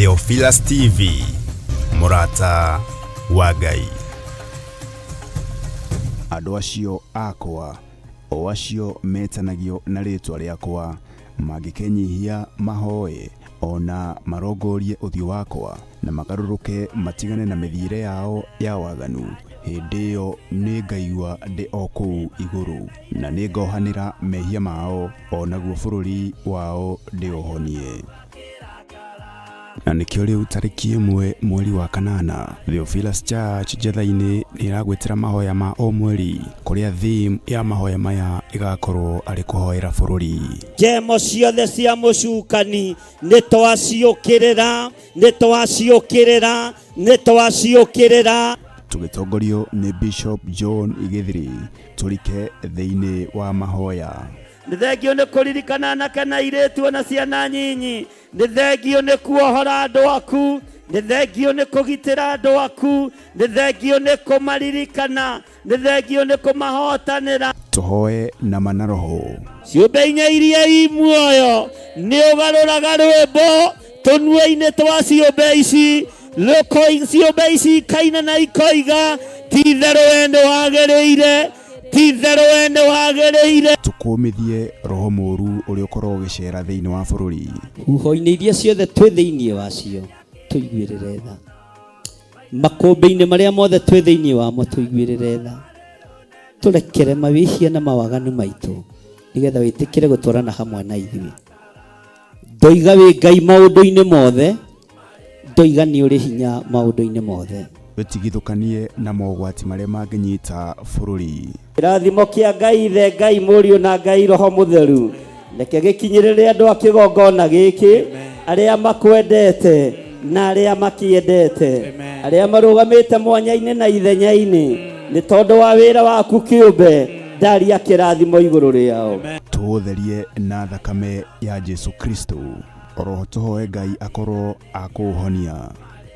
Theophilus TV, mũrata wa Ngai. Andũ acio akwa, o acio metanagio na rĩĩtwa rĩakwa, mangĩkenyihia mahoe, o na marongorie ũthiũ wakwa, na magarũrũke matigane na mĩthiĩre yao ya waganu, hĩndĩ ĩyo nĩngaigua ndĩ o kũu igũrũ, na nĩngohanĩra mehia mao, o naguo bũrũri wao ndĩũhonie. Na nĩkĩo rĩu tarĩki 1 mweri wa 8 Theophilus Church Njetha-inĩ nĩ ĩragwĩtĩra mahoya ma o mweri kũrĩa theme ya mahoya maya ĩgakorwo arĩ kũhoera bũrũri. Njemo ciothe cia mũcukani nĩ twaciũkĩrĩra, nĩ twaciũkĩrĩra, nĩ twaciũkĩrĩra. Tũgĩtongorio nĩ Bishop John Githiri tũrike thĩinĩ wa mahoya. Nĩ thengio nĩ kũririkana anake na airĩtu ona ciana nyinyi. Nĩ thengio nĩ kuohora andũ aku. Nĩ thengio nĩ kũgitĩra andũ aku. Nĩ thengio nĩ kũmaririkana. Nĩ thengio nĩ kũmahotanĩra. Tũhoe na ma na roho. Ciũmbe inya iria i muoyo nĩ ũgarũraga rwĩmbo tũnua-inĩ twa ciũmbe ici. Ciũmbe ici ikaina na ikoiga, ti itherũ we nĩ wagĩrĩire, ti itherũ we nĩ wagĩrĩire. Tũkũmithie roho mũũru ũrĩa ũkoragwo ũgĩcera thĩinĩ wa bũrũri. Huho-inĩ iria ciothe twĩ thĩinĩ wacio tũiguĩrĩre tha. Makũmbĩ-inĩ marĩa mothe twĩ thĩinĩ wamo tũiguĩrĩre tha. Tũrekere mawĩhia na mawaganu maitũ nĩgetha wĩtĩkĩre gũtwarana hamwe na ithuĩ. Ndoiga wĩ Ngai maũndũ-inĩ mothe, ndoiga nĩ ũrĩ hinya maũndũ-inĩ mothe. Wĩtigithũkanie na mogwati marĩa mangĩnyita bũrũri. Kĩrathimo kĩa Ngai Ithe, Ngai Mũriũ na Ngai Roho Mũtheru reke gĩkinyĩrĩre andũ a kĩgongona gĩkĩ, arĩa makwendete na arĩa makĩendete, arĩa marũgamĩte mwanya-inĩ na ithenya-inĩ nĩ tondũ wa wĩra waku kĩũmbe, ndaria kĩrathimo igũrũ rĩao. Tũũtherie na thakame ya Jesu Kristo. Oroho tũhoe Ngai akorwo akũũhonia.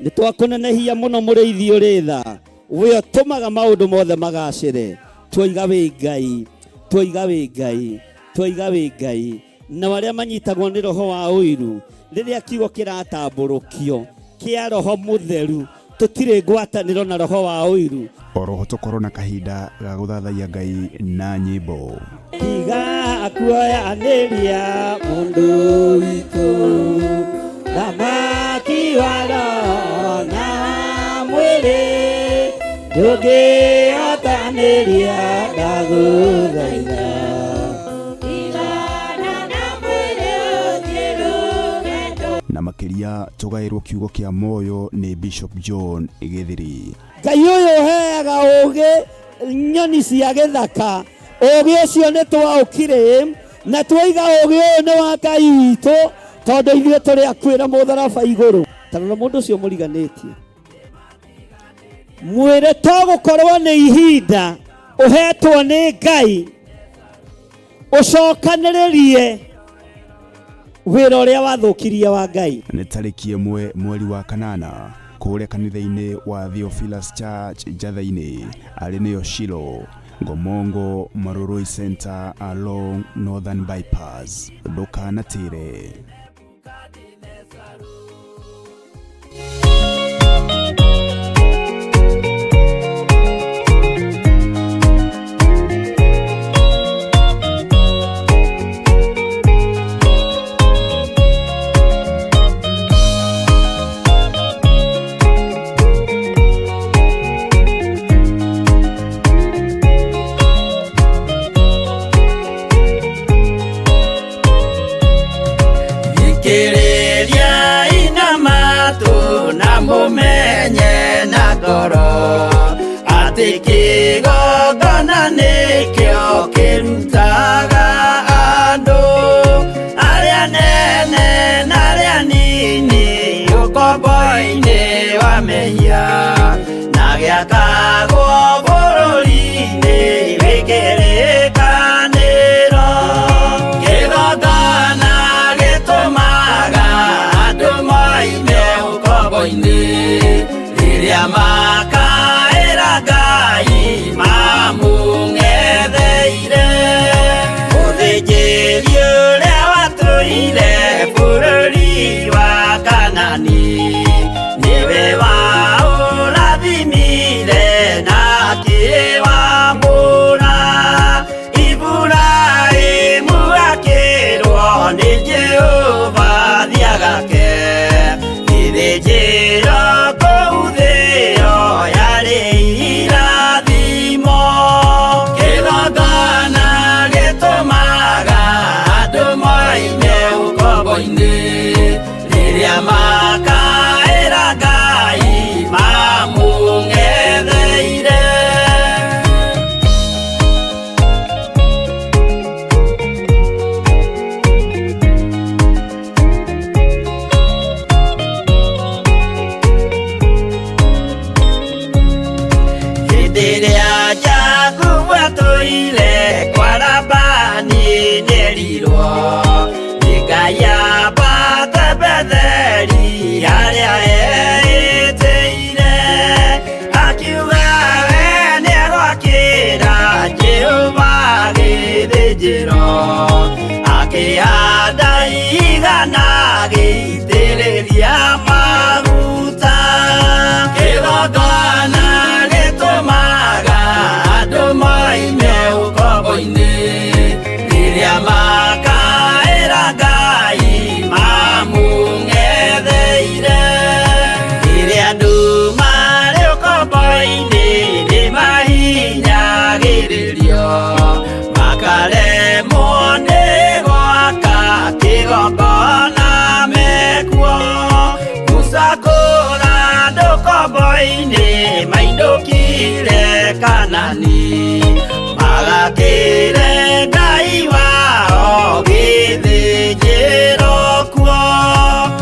Nĩ twakũnenehia mũno mũrĩithi ũrĩ tha, we ũtũmaga maũndũ mothe magacĩre. Twoiga wĩ Ngai, twoiga wĩ Ngai, twoiga wĩ Ngai. Nao arĩa manyitagwo nĩ roho wa ũiru, rĩrĩa kiugo kĩratambũrũkio kĩa roho mũtheru, tũtirĩ ngwatanĩro na roho wa ũiru. Oroho tũkorwo na kahinda ga gũthathaiya Ngai na nyĩmbo. Tiga kuoyanĩria mũndũ witũ, thamaki wa roho na wa mwĩrĩ, ndũngĩhotanĩria ndagũthaitha. Na makĩria tũgaĩrwo kiugo kĩa muoyo nĩ Bishop John Githiri. Ngai ũyũ ũheaga ũũgĩ nyoni cia gĩthaka, ũũgĩ ũcio nĩ twaũkire na twoiga ũũgĩ ũyũ nĩ wa Ngai witũ, tondũ ithuĩ tũrĩ akuĩra mũtharaba igũrũ. Ta rora mũndũ ũcio mũriganĩtie, mwĩre to gũkorwo nĩ ihinda ũhetwo nĩ Ngai ũcokanĩrĩrie wĩra ũrĩa wathũkirie wa Ngai. Nĩ tarĩki 1 mweri wa 8 kũrĩa kanitha-inĩ wa Theophilus Church Njatha-inĩ, arĩ nĩyo Shilo, Ngomongo Marurui Center along Northern Bypass. Ndũkanatĩre. Thikĩrĩria ina matũ na mũmenye na ngoro atĩ kĩgongona nĩkĩo kĩrutaga andũ arĩa nene na arĩa nini ũkombo-inĩ wa mehia na gĩakagwo bũrũri-inĩ wĩ kĩrĩkanĩro. Kĩgongona gĩtũmaga andũ moime ũkombo-inĩ rĩrĩa makaĩra Ngai mamũng'etheire. Mũthĩnjĩri ũrĩa watũire bũrũri wa Kanani ũkombo-inĩ rĩrĩa makaĩra Ngai mamũng'etheire. Hĩndĩ ĩrĩa Jakubu atũire kwa Labani nĩerirwo nĩ Ngai ambate Betheli harĩa eĩtĩire, akiuga we nĩegwakĩra Jehova gĩthĩnjĩro, akĩhanda igana agĩitĩrĩria maguta. Kĩgongona gĩtũmaga andũ moime ũkombo-inĩ rĩrĩa makaĩra Ngai mamũng'etheire. Rĩrĩa andũ marĩ ũkombo-inĩ nĩmahinyagĩrĩrio, makaremwo nĩ gwaka kĩgongona mekuo. Musa kũra andũ ũkombo-inĩ mainũkire Kanani, magakĩre Ngai wao gĩthĩnjĩro kuo.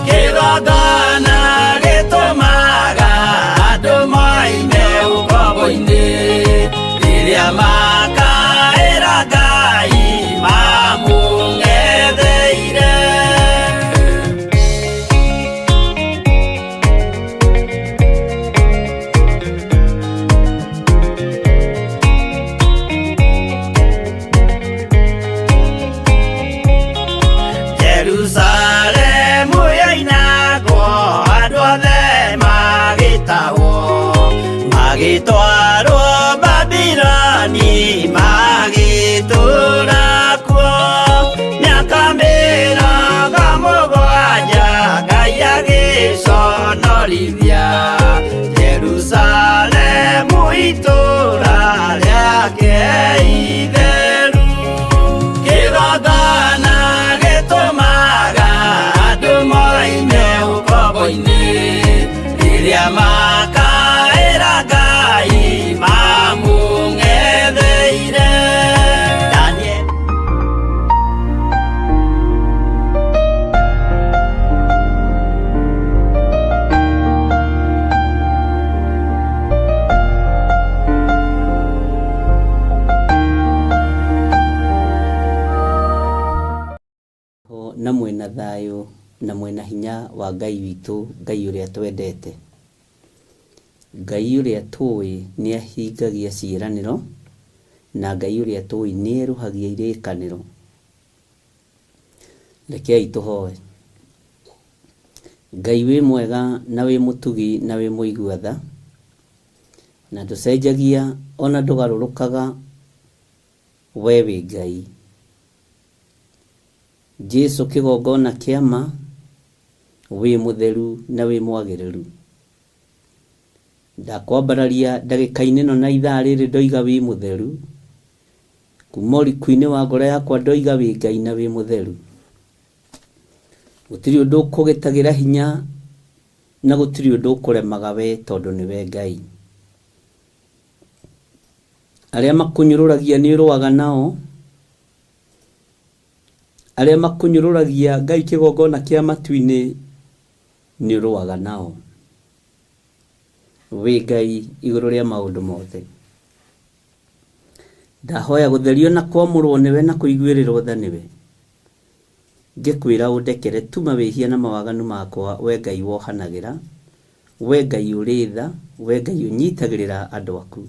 Kĩgongona gĩtũmaga andũ moime ũkombo-inĩ rĩrĩa makaĩra Ngai mamũng'etheire. Jerusalemu yoinagwo andũ othe magĩtahwo, magĩtwarwo Babiloni magĩtũũra kuo. Mĩaka mĩrongo mũgwanja Ngai agĩconorithia Jerusalemu itũũra rĩake itheru. Kĩgongona gĩtũmaga andũ moime ũkombo-inĩ rĩrĩa makaĩra Ngai mamũng'etheire. Daniel Ho na mwena thayũ na mwena hinya wa Ngai witũ, Ngai ũrĩa twendete, Ngai ũrĩa tũĩ nĩ ahingagia ciĩranĩro, na Ngai ũrĩa tũĩ nĩ erũhagia irĩkanĩro. Rekei tũhoe. Ngai wĩ mwega na wĩ mũtugi na wĩ mũigua tha, na ndũcenjagia ona ndũgarũrũkaga, we wĩ Ngai. Jesu kĩgongona kĩa ma, wĩ mũtheru na wĩ mwagĩrĩru. Ndakwambararia ndagĩka-inĩ ĩno na ithaa rĩrĩ ndoiga wĩ mũtheru, kuma ũriku-inĩ wa ngoro yakwa ndoiga wĩ Ngai na wĩ mũtheru. Gũtirĩ ũndũ ũkũgĩtagĩra hinya na gũtirĩ ũndũ ũkũremaga we tondũ nĩwe Ngai. Arĩa makũnyũrũragia nĩ ũrũaga nao, arĩa makũnyũrũragia Ngai kĩgongona kĩa matu-inĩ nĩ ũrũaga nao. Wĩ Ngai igũrũ rĩa maũndũ mothe. Ndahoya gũtherio na kwamũrwo nĩwe na kũiguĩrĩrwo tha nĩwe. Ngĩkwĩra ũndekere tuma wĩhia na mawaganu makwa, we Ngai wohanagĩra, we Ngai ũrĩ tha, we Ngai ũnyitagĩrĩra andũ aku.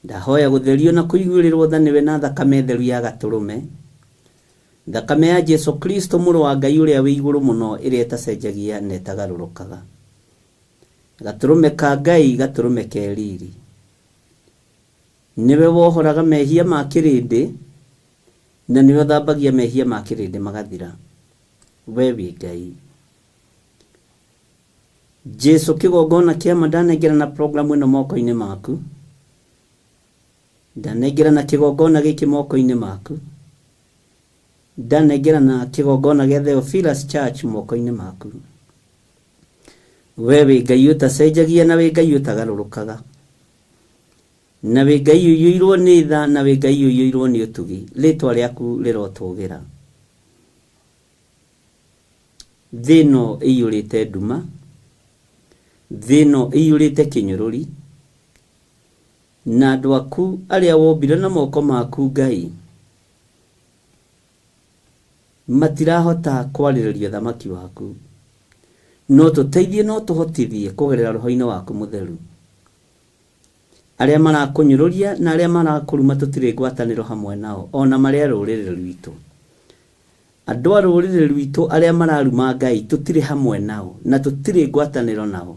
Ndahoya gũtherio na kũiguĩrĩrwo tha nĩwe na thakame theru ya gatũrũme, thakame ya Jesu Kristo mũrũ wa Ngai ũrĩa wĩ igũrũ mũno, ĩrĩa ĩtacenjagia na ĩtagarũrũkaga. Gatũrũme ka Ngai, gatũrũme ke riri. Nĩwe wohoraga mehia ma kĩrĩndĩ, na nĩwe ũthambagia mehia ma kĩrĩndĩ magathira. We wĩ Ngai. Jesu kĩgongona kĩa ma, ndanengerana programu ĩno moko-inĩ maku, ndanengerana kĩgongona gĩkĩ moko-inĩ maku, Ndanengerana kĩgongona gĩa Theophilus Church moko-inĩ maku. We wĩ Ngai ũtacenjagia na wĩ Ngai ũtagarũrũkaga, na wĩ Ngai ũiyũirwo nĩ tha na wĩ Ngai ũiyũirwo nĩ ũtugi. Rĩtwa rĩaku rĩrotũgĩra. Thĩ ĩno ĩiyũrĩte nduma, thĩ ĩno ĩiyũrĩte kĩnyũrũri, na andũ aku arĩa wombire na moko maku Ngai matirahota kwarĩrĩria ũthamaki waku. No tũteithie no tũhotithie kũgerera roho-inĩ waku mũtheru. Arĩa marakũnyũrũria na arĩa marakũruma tũtirĩ ngwatanĩro hamwe nao, ona marĩ a rũrĩrĩ rwitũ. Andũ a rũrĩrĩ rwitũ arĩa mararuma Ngai tũtirĩ hamwe nao na tũtirĩ ngwatanĩro nao.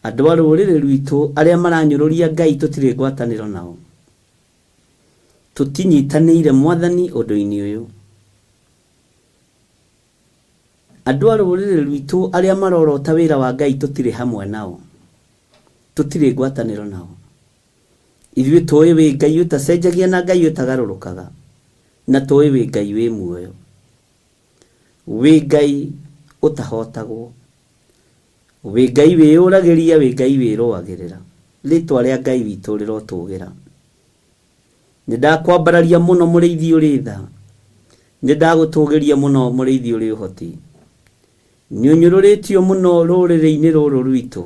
Andũ a rũrĩrĩ rwitũ arĩa maranyũrũria Ngai tũtirĩ ngwatanĩro nao. Tũtinyitanĩire Mwathani ũndũ-inĩ ũyũ. Andũ a rũrĩrĩ rwitũ arĩa marorota wĩra wa Ngai tũtirĩ hamwe nao. Tũtirĩ ngwatanĩro nao. Ithuĩ tũĩ wĩ Ngai ũtacenjagia na Ngai ũtagarũrũkaga, na tũĩ wĩ Ngai wĩ muoyo. Wĩ Ngai ũtahotagwo. Wĩ Ngai wĩyũragĩria, wĩ Ngai wĩrũagĩrĩra. Rĩtwa rĩa Ngai witũ rĩrotũgĩra. Nĩ ndakwambararia mũno mũrĩithi ũrĩ tha. Nĩ ndagũtũgĩria mũno mũrĩithi ũrĩ ũhoti. Nĩ ũnyũrũrĩtio mũno rũrĩrĩ-inĩ rũrũ rwitũ.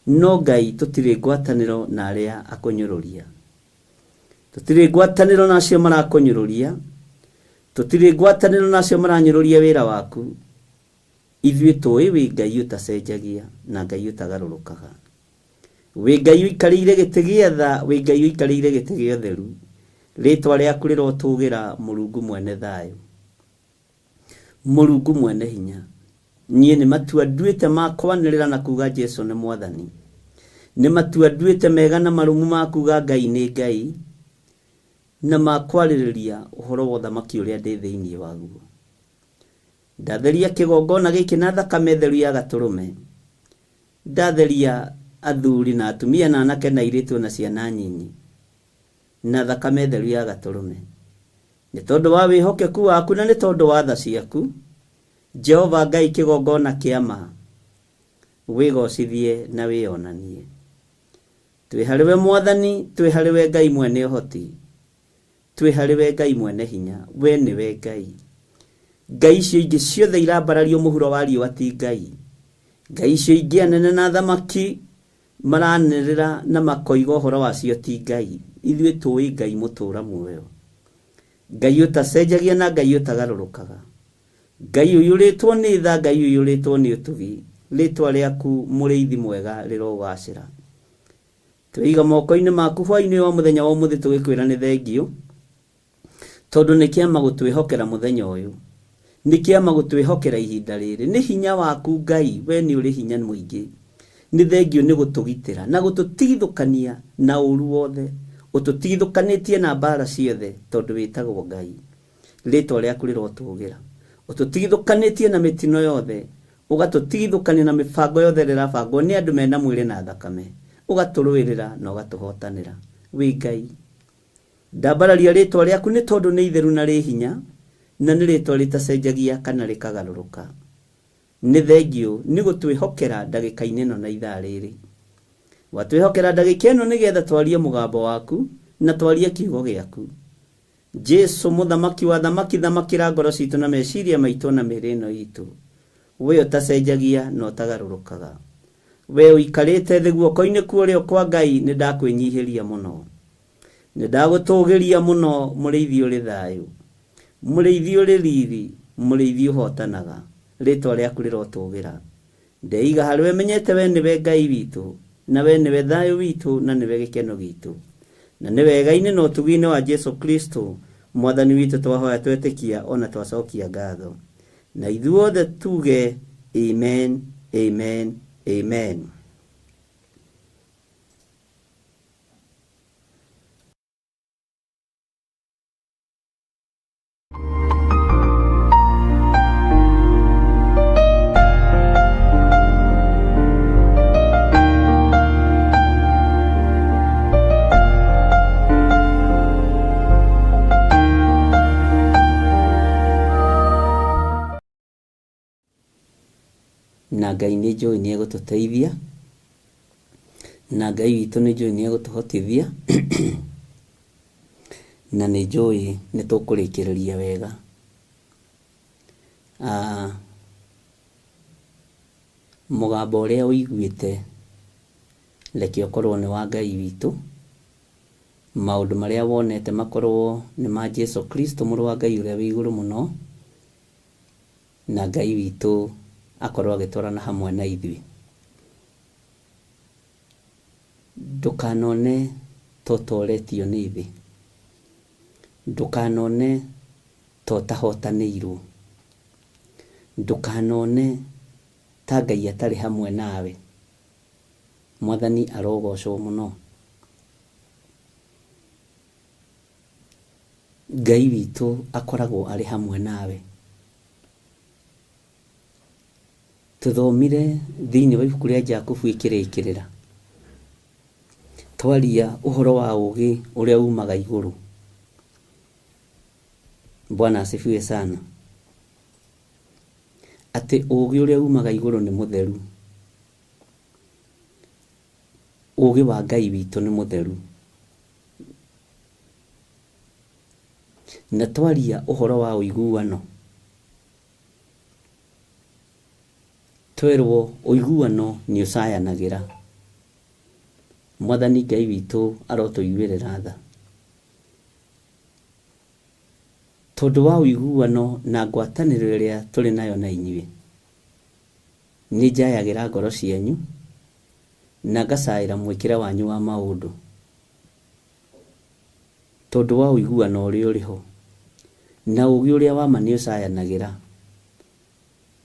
No Ngai tũtirĩ ngwatanĩro na arĩa akũnyũrũria. Tũtirĩ ngwatanĩro na acio marakũnyũrũria. Tũtirĩ ngwatanĩro na acio maranyũrũria wĩra waku. Ithuĩ tũĩ wĩ Ngai ũtacenjagia na Ngai ũtagarũrũkaga. Wĩ Ngai ũikarĩire gĩtĩ gĩa tha, wĩ Ngai ũikarĩire gĩtĩ gĩa ũtheru. Rĩtwa rĩaku rĩrotũgĩra Mũrungu mwene thayũ. Mũrungu mwene hinya. Niĩ nĩ matua nduĩte ma kwanĩrĩra na kuga Jesu nĩ Mwathani. Nĩ matua nduĩte mega na marũmu ma kuga Ngai nĩ Ngai, na ma kwarĩrĩria ũhoro wa ũthamaki ũrĩa ndĩ thĩinĩ waguo. Ndatheria kĩgongona gĩkĩ na thakame theru ya gatũrũme. Ndatheria athuri na atumia na anake na airĩtu na ciana nyinyi na thakame theru ya gatũrũme. Nĩ tondũ wa wĩhokeku waku na nĩ tondũ wa tha ciaku, Jehova Ngai kĩgongona kĩa ma, wĩgocithie na wĩonanie. Twĩ harĩwe Mwathani, twĩ harĩwe Ngai mwene ũhoti, twĩ harĩwe Ngai mwene hinya, we nĩwe Ngai. Ngai icio ingĩ ciothe irambarario mũhuro wa riũa ti Ngai. Ngai icio ingĩ anene na athamaki maranĩrĩra na makoiga ũhoro wacio ti Ngai. Ithuĩ tũĩ Ngai mũtũra muoyo. Ngai ũtacenjagia na Ngai ũtagarũrũkaga. Ngai ũiyũrĩtwo nĩ tha, Ngai ũiyũrĩtwo nĩ ũtugi. Rĩtwa rĩaku mũrĩithi mwega rĩrogacĩra. Twĩiga moko-inĩ maku hwaĩ-inĩ wa mũthenya wa ũmũthĩ tũgĩkwĩra nĩ thengiũ, tondũ nĩ kĩama gũtwĩhokera mũthenya ũyũ. Nĩ kĩama gũtwĩhokera ihinda rĩrĩ. Nĩ hinya waku Ngai, we nĩ ũrĩ hinya mũingĩ. Nĩ thengiũ nĩ gũtũgitĩra na gũtũtigithũkania na ũru wothe. Ũtũtigithũkanĩtie na mbara ciothe tondũ wĩtagwo Ngai. Rĩtwa rĩaku rĩrotũgĩra. Ũtũtigithũkanĩtie na mĩtino yothe, ũgatũtigithũkania na mĩbango yothe ĩrĩa ĩrabangwo nĩ andũ mena mwĩrĩ na thakame. Ũgatũrũĩrĩra na ũgatũhotanĩra. Wĩ Ngai. Ndambararia rĩtwa rĩaku nĩ tondũ nĩ itheru na rĩ hinya, na nĩ rĩtwa rĩtacenjagia kana rĩkagarũrũka. Nĩ thengiũ nĩ gũtwĩhokera ndagĩka-inĩ ĩno na ithaa rĩrĩ. Watwĩhokera ndagĩka ĩno nĩgetha twarie mũgambo waku na twarie kiugo gĩaku. Jesu mũthamaki wa thamaki, thamakĩra ngoro citũ na meciria maitũ na mĩĩrĩ ĩno itũ. We ũtacenjagia na ũtagarũrũkaga. We ũikarĩte thĩ guoko-inĩ kwa ũrĩo kwa Ngai, nĩ ndakwĩnyihĩria mũno. Nĩ ndagũtũgĩria mũno mũrĩithi ũrĩ thayũ. Mũrĩithi ũrĩ riri, mũrĩithi ũhotanaga. Rĩtwa rĩaku rĩrotũgĩra. Ndeiga harĩwe menyete we nĩwe Ngai witũ, na we nĩwe thayũ witũ, na nĩwe gĩkeno gitũ. Na nĩ wega-inĩ na ũtugi-inĩ wa Jesu Kristo, Mwathani witũ twahoya twetĩkia ona twacokia ngatho. Na ithuothe tuge amen, amen, amen. Na Ngai nĩ njũĩ nĩ egũtũteithia, na Ngai witũ nĩ njũĩ nĩ egũtũhotithia, na nĩ njũĩ nĩ tũkũrĩkĩrĩria wega. Ah, mũgambo ũrĩa ũiguĩte reke ũkorwo nĩ wa Ngai witũ, maũndũ marĩa wonete makorwo nĩ ma Jesu Kristo mũrũ wa Ngai ũrĩa wĩ igũrũ mũno, na Ngai witũ akorwo agĩtwarana hamwe na ithuĩ. Ndũkanone ta ũtoretio nĩ thĩ, ndũkanone ta ũtahotanĩirwo, ndũkanone ta Ngai atarĩ hamwe nawe. Mwathani arogocwo mũno. Ngai witũ akoragwo arĩ hamwe nawe. Tũthomire thĩinĩ wa ibuku rĩa Jakubu ĩkĩrĩkĩrĩra. Twaria ũhoro wa ũũgĩ ũrĩa umaga igũrũ. Bwana asifiwe sana. Atĩ ũũgĩ ũrĩa umaga igũrũ nĩ mũtheru. Ũũgĩ wa Ngai witũ nĩ mũtheru. Na twaria ũhoro wa ũiguano, twerwo ũiguano nĩ ũcayanagĩra. Mwathani Ngai witũ arotũiguĩrĩra tha. Tondũ wa ũiguano na ngwatanĩro ĩrĩa tũrĩ nayo na inyuĩ, nĩ njayagĩra ngoro cianyu na ngacaĩra mwĩkĩre wanyu wa maũndũ. Tondũ wa ũiguano ũrĩa ũrĩ ho, na ũũgĩ ũrĩa wa ma nĩ ũcayanagĩra,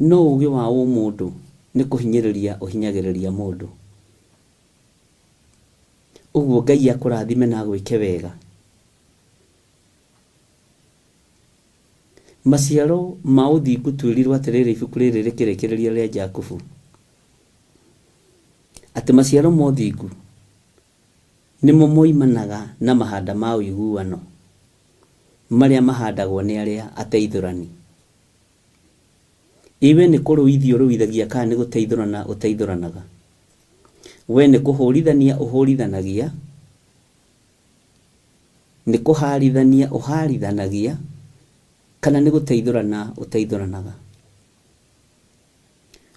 no ũũgĩ wa ũmũndũ nĩ kũhinyĩrĩria ũhinyagĩrĩria mũndũ. Ũguo Ngai akũrathime na agwĩke wega. Maciaro ma ũthingu twĩrirwo atĩrĩrĩ ibuku rĩrĩ rĩkĩrĩkĩrĩria rĩa Jakubu, atĩ maciaro ma ũthingu nĩmo moimanaga na mahanda ma ũiguano marĩa mahandagwo nĩ arĩa ateithũrani. Ĩ we nĩ kũrũithia ũrũithagia kana nĩ gũteithũrana ũteithũranaga? We nĩ kũhũrithania ũhũrithanagia? Nĩ kũharithania ũharithanagia? Kana nĩ gũteithũrana ũteithũranaga?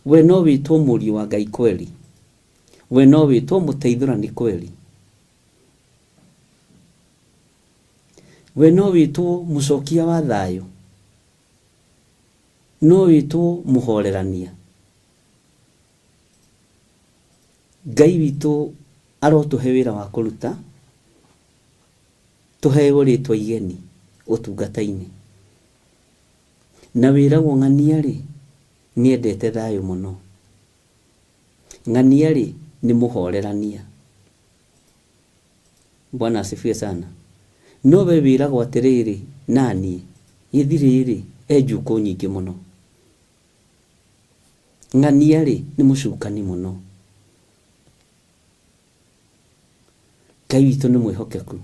We no wĩtwo mũriũ wa Ngai kweli? We no wĩtwo mũteithũrani kweli? We no wĩtwo mũcokia wa thayũ? No wĩtwo mũhorerania? Ngai witũ arotũhe wĩra wa kũruta, tũheo rĩtwa igeni ũtungata-inĩ. Na wĩragwo ng'ania-rĩ, nĩendete thayũ mũno. Ng'ania-rĩ, nĩ mũhorerania. Bwana asifiwe sana. No we wĩragwo atĩrĩrĩ, naniĩ, gĩthirĩ-rĩ, e njukũ nyingĩ mũno. Ng'ania-rĩ, nĩ mũcukani mũno. Ngai witũ nĩ mwĩhokeku.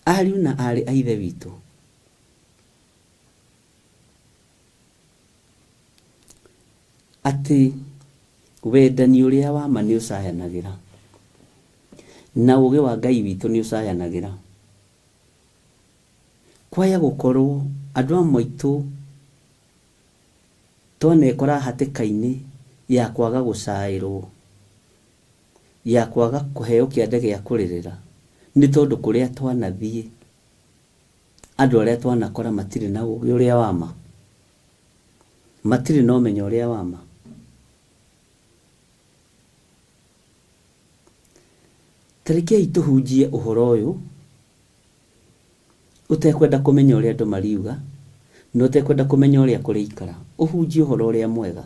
Ariũ na aarĩ a Ithe witũ, atĩ wendani ũrĩa wa ma nĩ ũcayanagĩra, na ũũgĩ wa Ngai witũ nĩ ũcayanagĩra. Kwaya gũkorwo andũ amwe aitũ twanekora hatĩka-inĩ ya kwaga gũcaĩrwo, ya kwaga kũheo kĩande gĩa kũrĩrĩra, nĩ tondũ kũrĩa twanathiĩ andũ arĩa twanakora matirĩ na ũũgĩ ũrĩa wa ma, matirĩ na ũmenyo ũrĩa wa ma. Ta rekei tũhunjie ũhoro ũyũ ũtekwenda kũmenya ũrĩa andũ mariuga, na ũtekwenda kũmenya ũrĩa kũrĩikara. Ũhunjie ũhoro ũrĩa mwega.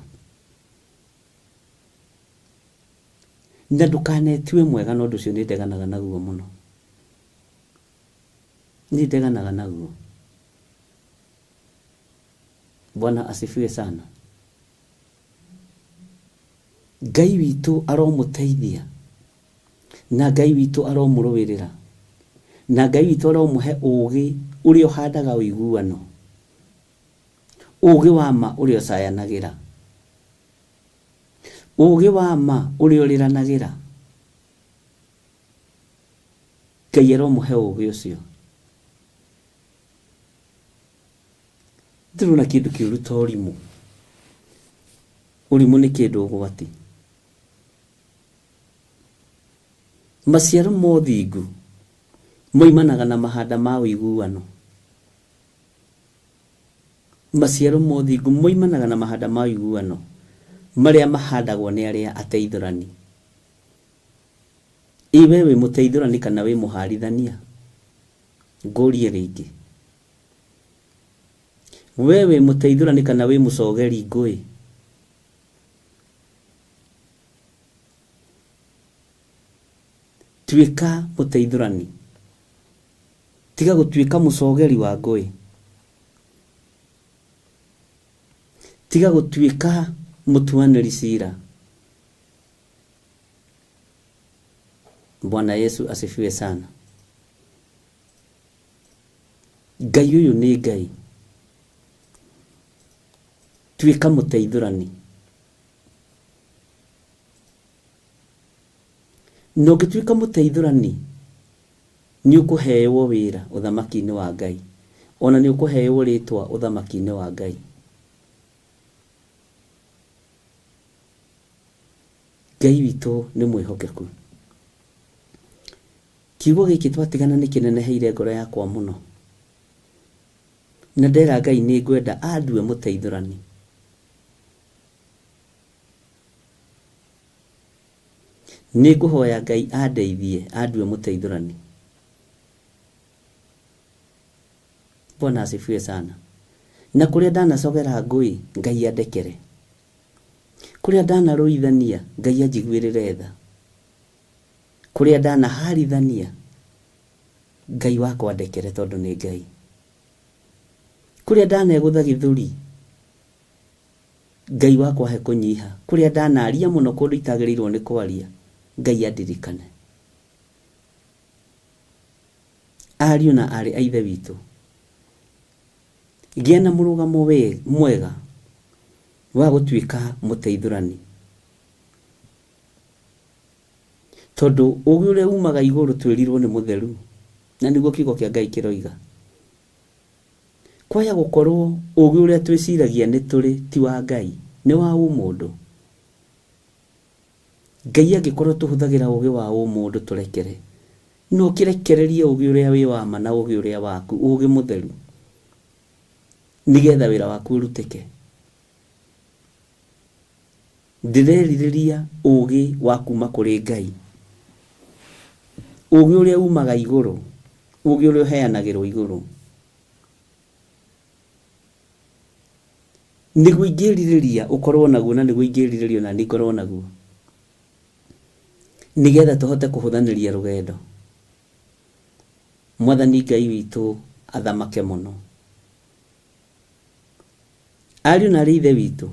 Na ndũkanetue mwega na ũndũ ũcio nĩ ndeganaga naguo mũno. Nĩ ndeganaga naguo. Bwana asifiwe sana. Ngai witũ aromũteithia, na Ngai witũ aromũrũĩrĩra, na Ngai witũ aromũhe ũũgĩ ũrĩa ũhandaga ũiguano, Ũgĩ wa ma ũrĩa ũcayanagĩra, ũgĩ wa ma ũrĩa ũrĩranagĩra. Ngai aromũhe ũgĩ ũcio. Ndĩrona kĩndũ kĩũru ta ũrimũ. Ũrimũ nĩ kĩndũ ũgwati. Maciaro ma ũthingu moimanaga na mahanda ma ũiguano. Maciaro ma ũthingu moimanaga na mahanda ma ũiguano marĩa mahandagwo nĩ arĩa ateithũrani. Ĩ we wĩ mũteithũrani kana wĩ mũharithania? Ngũrie rĩngĩ. We wĩ mũteithũrani kana wĩ mũcogeri ngũĩ? Tuĩka mũteithũrani. Tiga gũtuĩka mũcogeri wa ngũĩ. Tiga gũtuĩka mũtuanĩri cira. Bwana Yesu asifiwe sana. Ngai ũyũ nĩ Ngai. Tuĩka mũteithũrani. Na ũngĩtuĩka mũteithũrani, nĩ ũkũheo wĩra ũthamaki-inĩ wa Ngai. Ona nĩ ũkũheo rĩtwa ũthamaki-inĩ wa Ngai. Ngai witũ nĩ mwĩhokeku. Kiugo gĩkĩ twatigana nĩ kĩneneheire ngoro yakwa mũno. Na ndera Ngai nĩ ngwenda andue mũteithũrani. Nĩ ngũhoya Ngai andeithie andue mũteithũrani. Bwana asifiwe sana. Na kũrĩa ndanacogera ngũĩ, Ngai andekere. Kũrĩa ndanarũithania, Ngai anjiguĩrĩre tha. Kũrĩa ndanaharithania, Ngai wakwa andekere tondũ nĩ Ngai. Kũrĩa ndanegũtha gĩthũri, Ngai wakwa he kũnyiha. Kũrĩa ndanaria mũno kũndũ itagĩrĩirwo nĩ kwaria, Ngai andirikane. Ariũ na aarĩ a Ithe witũ, gĩa na mũrũgamo mwega wa gũtuĩka mũteithũrani. Tondũ ũgĩ ũrĩa umaga igũrũ twĩrirwo nĩ mũtheru, na nĩguo kiugo kĩa Ngai kĩroiga. Kwaya gũkorwo ũgĩ ũrĩa twĩciragia nĩ tũrĩ ti wa Ngai, nĩ wa ũmũndũ. Ngai angĩkorwo tũhũthagĩra ũgĩ wa ũmũndũ tũrekere, no kĩrekererie ũgĩ ũrĩa wĩ wa ma na ũgĩ ũrĩa waku, ũgĩ mũtheru, nĩgetha wĩra waku ũrutĩke. Ndĩrerirĩria ũgĩ wa kuma kũrĩ Ngai. Ũgĩ ũrĩa umaga igũrũ, ũgĩ ũrĩa ũheanagĩrwo igũrũ. Nĩguo ingĩrirĩria ũkorwo naguo na nĩguo ingĩrirĩria ona niĩ ngorwo naguo. Nĩgetha tũhote kũhũthanĩria rũgendo. Mwathani Ngai witũ athamake mũno. Ariũ na aarĩ a Ithe witũ,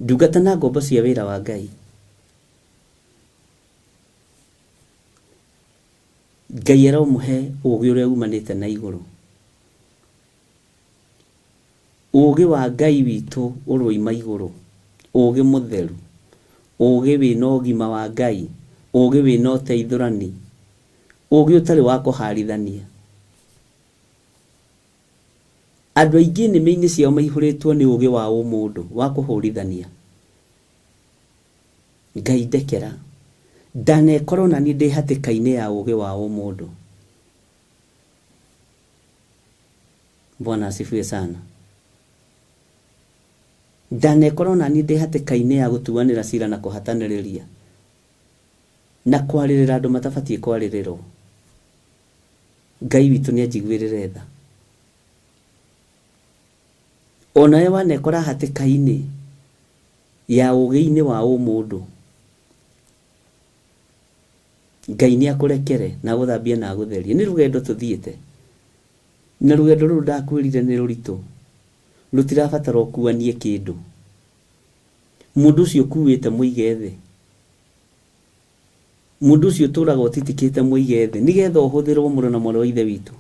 ndungata na ngombo cia wĩra wa Ngai, Ngai aromũhe ũgĩ ũrĩa umanĩte na igũrũ. Ũgĩ wa Ngai witũ ũroima igũrũ, ũgĩ mũtheru, ũgĩ wĩna ũgima wa Ngai, ũgĩ wĩna ũteithũrani, ũgĩ ũtarĩ wa kũharithania. Andũ aingĩ nĩmĩ-inĩ ciao maihũrĩtwo nĩ ũgĩ wa ũmũndũ wa kũhũrithania. Ngai ndekera. Ndanekorwo na niĩ ndĩ hatĩka-inĩ ya ũgĩ wa ũmũndũ. Bwana asifiwe sana. Ndanekorwo na niĩ ndĩ hatĩka-inĩ ya gũtuanĩra cira na kũhatanĩrĩria na kwarĩrĩra andũ matabatiĩ kwarĩrĩrwo. Ngai witũ nĩ anjiguĩrĩre tha. Onawe wanekora hatĩka-inĩ ya ũgĩ-inĩ wa ũmũndũ, Ngai nĩ akũrekere na agũthambie na agũtherie. Nĩ rũgendo tũthiĩte. Na rũgendo rũrũ ndakwĩrire nĩ rũritũ. Rũtirabatara ũkuanie kĩndũ. Mũndũ ũcio ũkuĩte mũige thĩ. Mũndũ ũcio ũtũraga ũtitikĩte mũige thĩ nĩgetha ũhũthĩrwo mũrũ na mwarĩ wa Ithe witũ.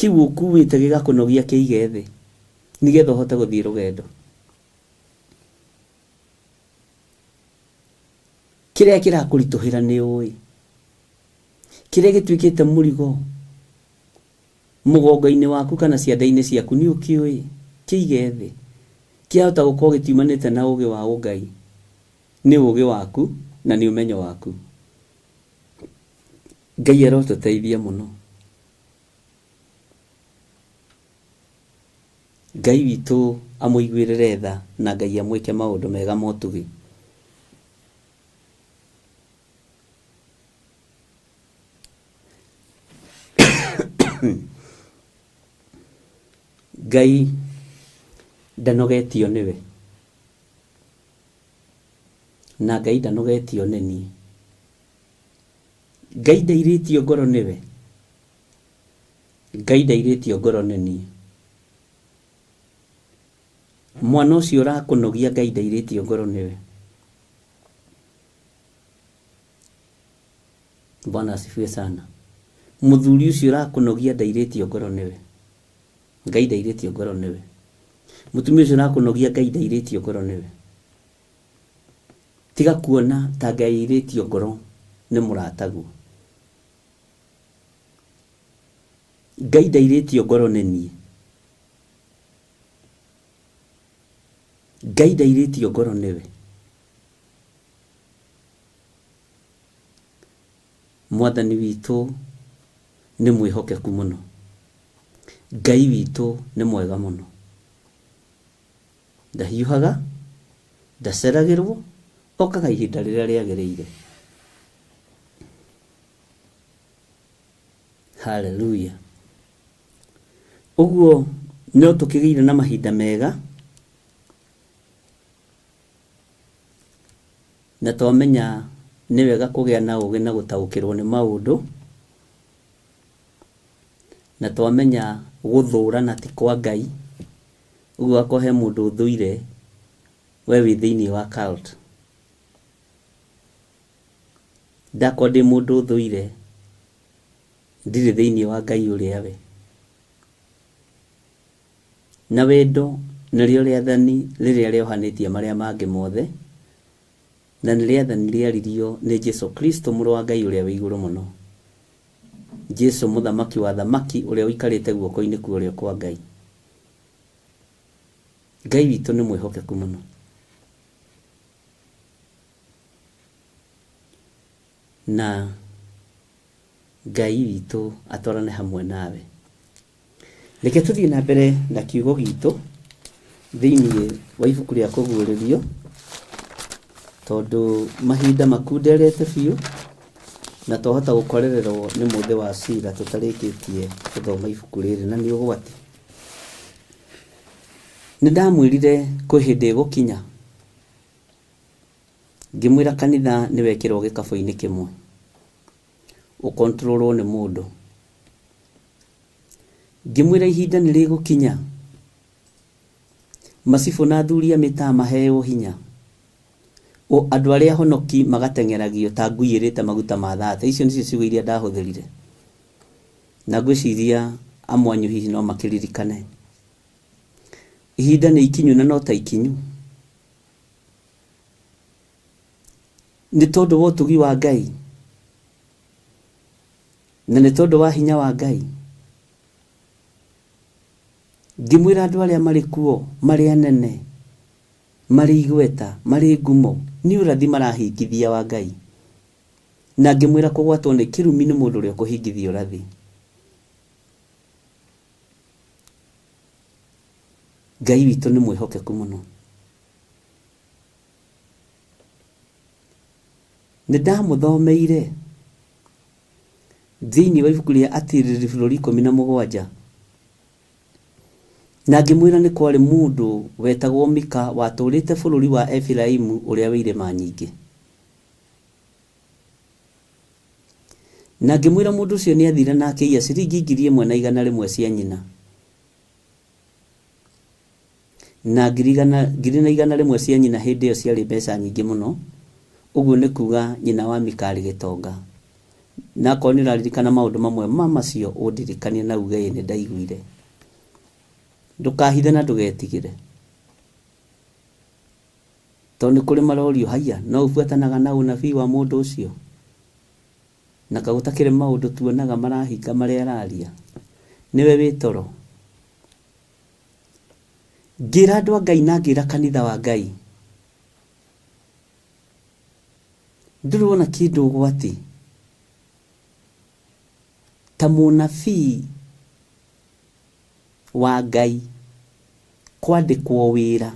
Kĩu ũkuĩte gĩgakũnogia kĩige thĩ nĩgetha ũhote gũthiĩ rũgendo. Kĩrĩa kĩrakũritũhĩra nĩ ũĩ. Kĩrĩa gĩtuĩkĩte mũrigo mũgongo-inĩ waku kana ciande-inĩ ciaku nĩ ũkĩũĩ, kĩige thĩ. Kĩahota gũkorwo gĩtiumanĩte na ũgĩ wa ũngai, nĩ ũgĩ waku na nĩ ũmenyo waku. Ngai arotũteithia mũno. Ngai witũ amũiguĩrĩre tha na Ngai amwĩke maũndũ mega ma ũtugi. Ngai ndanogetio nĩwe na Ngai ndanogetio nĩ niĩ. Ngai ndairĩtio ngoro nĩwe, Ngai ndairĩtio ngoro nĩ niĩ. Mwana ũcio ũrakũnogia Ngai ndairĩtio ngoro nĩwe. Bwana asifiwe sana. Mũthuri ũcio ũrakũnogia ndairĩtio ngoro nĩwe. Ngai ndairĩtio ngoro nĩwe. Mũtumia ũcio ũrakũnogia Ngai ndairĩtio ngoro nĩwe. Tiga kuona ta Ngai airĩtio ngoro nĩ mũrataguo. Ngai ndairĩtio ngoro nĩ niĩ. Ngai ndairĩtio ngoro nĩwe. Mwathani witũ nĩ mwĩhokeku mũno. Ngai witũ nĩ mwega mũno. Ndahiũhaga, ndaceragĩrwo, okaga ihinda rĩrĩa rĩagĩrĩire. Haleluya. Ũguo no tũkĩgĩire na mahinda mega na twamenya nĩ wega kũgĩa na ũgĩ na gũtaũkĩrwo nĩ maũndũ, na twamenya gũthũrana ti kwa Ngai. Ũguo akorwo he mũndũ ũthũire, we wĩ thĩinĩ wa cult. Ndakorwo ndĩ mũndũ ũthũire, ndirĩ thĩinĩ wa Ngai ũrĩa we. Na wendo nĩrĩo rĩathani rĩrĩa rĩohanĩtie marĩa mangĩ mothe, na nĩ rĩathani rĩaririo nĩ Jesu Kristo mũrũ wa Ngai ũrĩa wĩ igũrũ mũno. Jesu mũthamaki wa athamaki ũrĩa ũikarĩte guoko-inĩ kwa ũrĩo kwa Ngai. Ngai witũ nĩ mwĩhokeku mũno. Na Ngai witũ atwarane hamwe nawe. Reke tũthiĩ na mbere na kiugo gitũ thĩinĩ wa ibuku rĩa kũguũrĩrio, tondũ mahinda makunderete biũ na twahota gũkorererwo nĩ mũthĩ wa cira tũtarĩkĩtie gũthoma ibuku rĩrĩ, na nĩ ũgwati. Nĩ ndamwĩrire kwĩ hĩndĩ ĩgũkinya, ngĩmwĩra kanitha nĩ wekĩrwo gĩkabũ-inĩ kĩmwe, ũkontrolwo nĩ mũndũ. Ngĩmwĩra ihinda nĩ rĩgũkinya macibũ na athuri a mĩtaa maheo hinya, o andũ arĩa ahonoki magateng'eragio ta ngui ĩrĩte maguta ma thate. Icio nĩcio ciugo iria ndahũthĩrire, na ngwĩciria amwe anyu hihi no makĩririkane. Ihinda nĩ ikinyu na no ta ikinyu, nĩ tondũ wa ũtugi wa Ngai na nĩ tondũ wa hinya wa Ngai. Ngĩmwĩra andũ arĩa marĩ kuo, marĩ anene, marĩ igweta, marĩ ngumo, nĩ ũrathi marahingithia wa Ngai. Na ngĩmwĩra kũgwatwo nĩ kĩrumi nĩ mũndũ ũrĩa ũkũhingithia ũrathi. Ngai witũ nĩ mwĩhokeku mũno. Nĩ ndamũthomeire thĩinĩ wa ibuku rĩa Atirĩrĩri Bũrũri 17, na ngĩmwĩra nĩ kwarĩ mũndũ wetagwo Mika watũũrĩte bũrũri wa Efiraimu ũrĩa wĩ irĩma nyingĩ. Na ngĩmwĩra mũndũ ũcio nĩ athire na akĩiya ciringi 1,100 cia nyina, na 1,100 cia nyina hĩndĩ ĩyo ciarĩ mbeca nyingĩ mũno. Ũguo nĩ kuga nyina wa Mika arĩ gĩtonga. Na akorwo nĩ ũraririkana maũndũ mamwe ma macio ũndirikanie na uge ĩĩ nĩ ndaiguire. Ndũkahithe na ndũgetigĩre. Tondũ nĩ kũrĩ marorio haiya no ũbuatanaga na ũnabii wa mũndũ ũcio na ka gũtakĩrĩ maũndũ tuonaga marahinga marĩa araria. Nĩwe wĩ toro. Ngĩra andũ a Ngai na ngĩra kanitha wa Ngai, ndũrĩ wona kĩndũ ũgwati ta mũnabii wa Ngai kwandĩkwo wĩra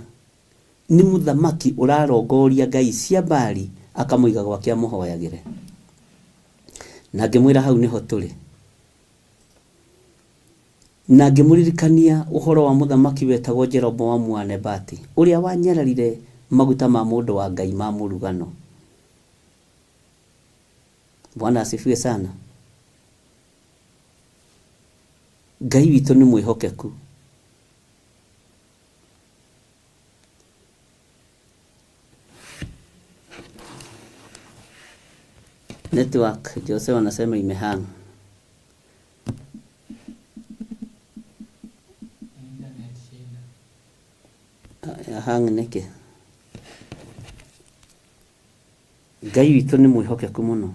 nĩ mũthamaki ũrarongoria ngai cia Baali akamũiga gwake amũhoyagĩre. Na ngĩmwĩra hau nĩho tũrĩ. Na ngĩmũririkania ũhoro wa mũthamaki wetagwo Jeroboamu wa Nebati, ũrĩa wanyararire maguta ma mũndũ wa Ngai ma mũrugano. Bwana asifiwe sana. Ngai witũ nĩ mwĩhokeku. Network, Jose wanasema imehang. Internet shida. Hang nĩkĩ? Ngai witũ nĩ mwĩhokeku mũno.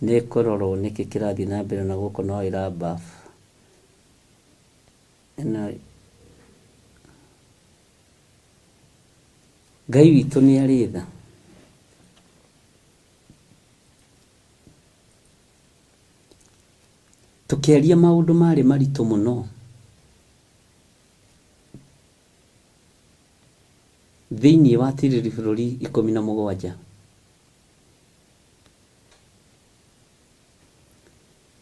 Nĩ kũrorwo nĩkĩ kĩrathiĩ na mbere na gũkũ no ĩra buff. Ĩno Ngai witũ nĩ arĩ tha. Tũkĩaria maũndũ marĩ maritũ mũno thĩinĩ wa tiriri bũrũri 17.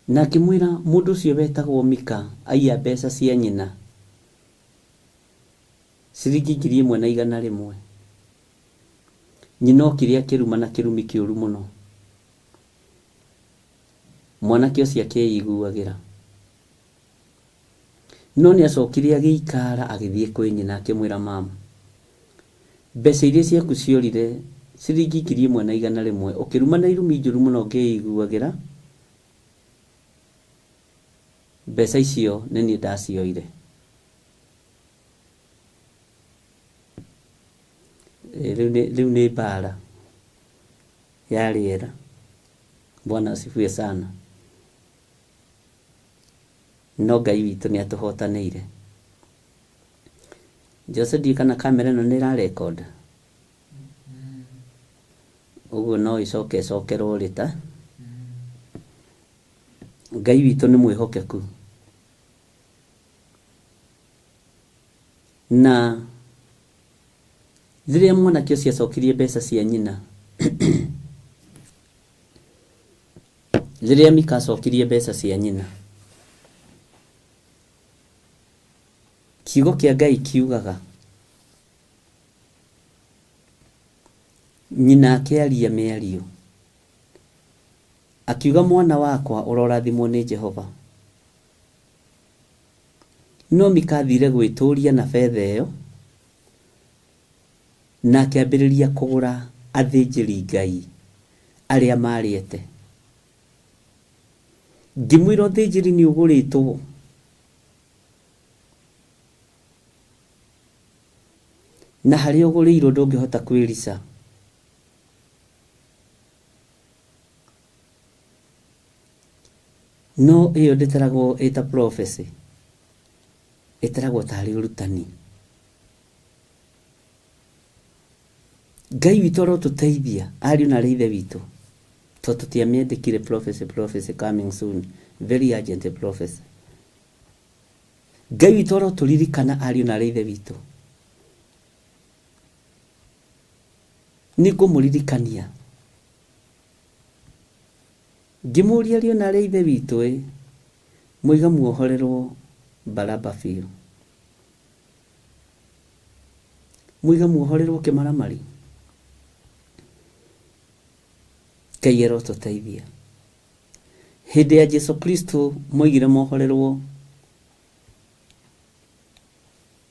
Na ngĩmwĩra mũndũ ũcio wetagwo Mika aiya mbeca cia nyina ciringi 1,100. Nyina okire akĩruma na kĩrumi kĩũru mũno. Mwanake ũcio akĩiguagĩra. No nĩ acokire agĩikara agĩthiĩ kwĩ nyina akĩmwĩra mama, mbeca iria ciaku ciorire ciringi 1,100 ũkĩruma na irumi njũru mũno ngĩiguagĩra, mbeca icio nĩ niĩ ndacioire. Rĩu nĩ mbara ya rĩera. Bwana asifiwe sana. No Ngai witũ nĩ atũhotanĩire. Jose ndiũĩ kana kamera ĩno nĩ ĩrarekonda. Ũguo no ĩcoke ĩcokerwo rĩta. Ngai witũ nĩ mwĩhokeku. Na rĩrĩa mwanake ũcio acokirie mbeca cia nyina, rĩrĩa Mika acokirie mbeca cia nyina, kiugo kĩa Ngai kiugaga nyina akĩaria mĩario akiuga mwana wakwa ũrorathimwo nĩ Jehova. No Mika athire gwĩtũria na betha ĩyo na akĩambĩrĩria kũgũra athĩnjĩri Ngai arĩa marĩete. Ngĩmwĩra ũthĩnjĩri nĩ ũgũrĩtwo. Na harĩa ũgũrĩirwo ndũngĩhota kwĩrica. No ĩyo ndĩtaragwo ĩta prophecy, ĩtaragwo tarĩ ũrutani. Ngai witũ arotũteithia ariũ na arĩ ithe witũ, tondũ tũtiamĩandĩkire prophecy, prophecy coming soon, very urgent prophecy. Ngai witũ arotũririkana ariũ na arĩ ithe witũ. Nĩngũmũririkania ngĩmũria ariũ na arĩ ithe witũ ĩ, mũiga muohorerwo Baraba biũ. Mũiga muohorerwo kĩmaramari. Ngai arotũteithia. Hĩndĩ ya Jesu Kristo moigire mohorerwo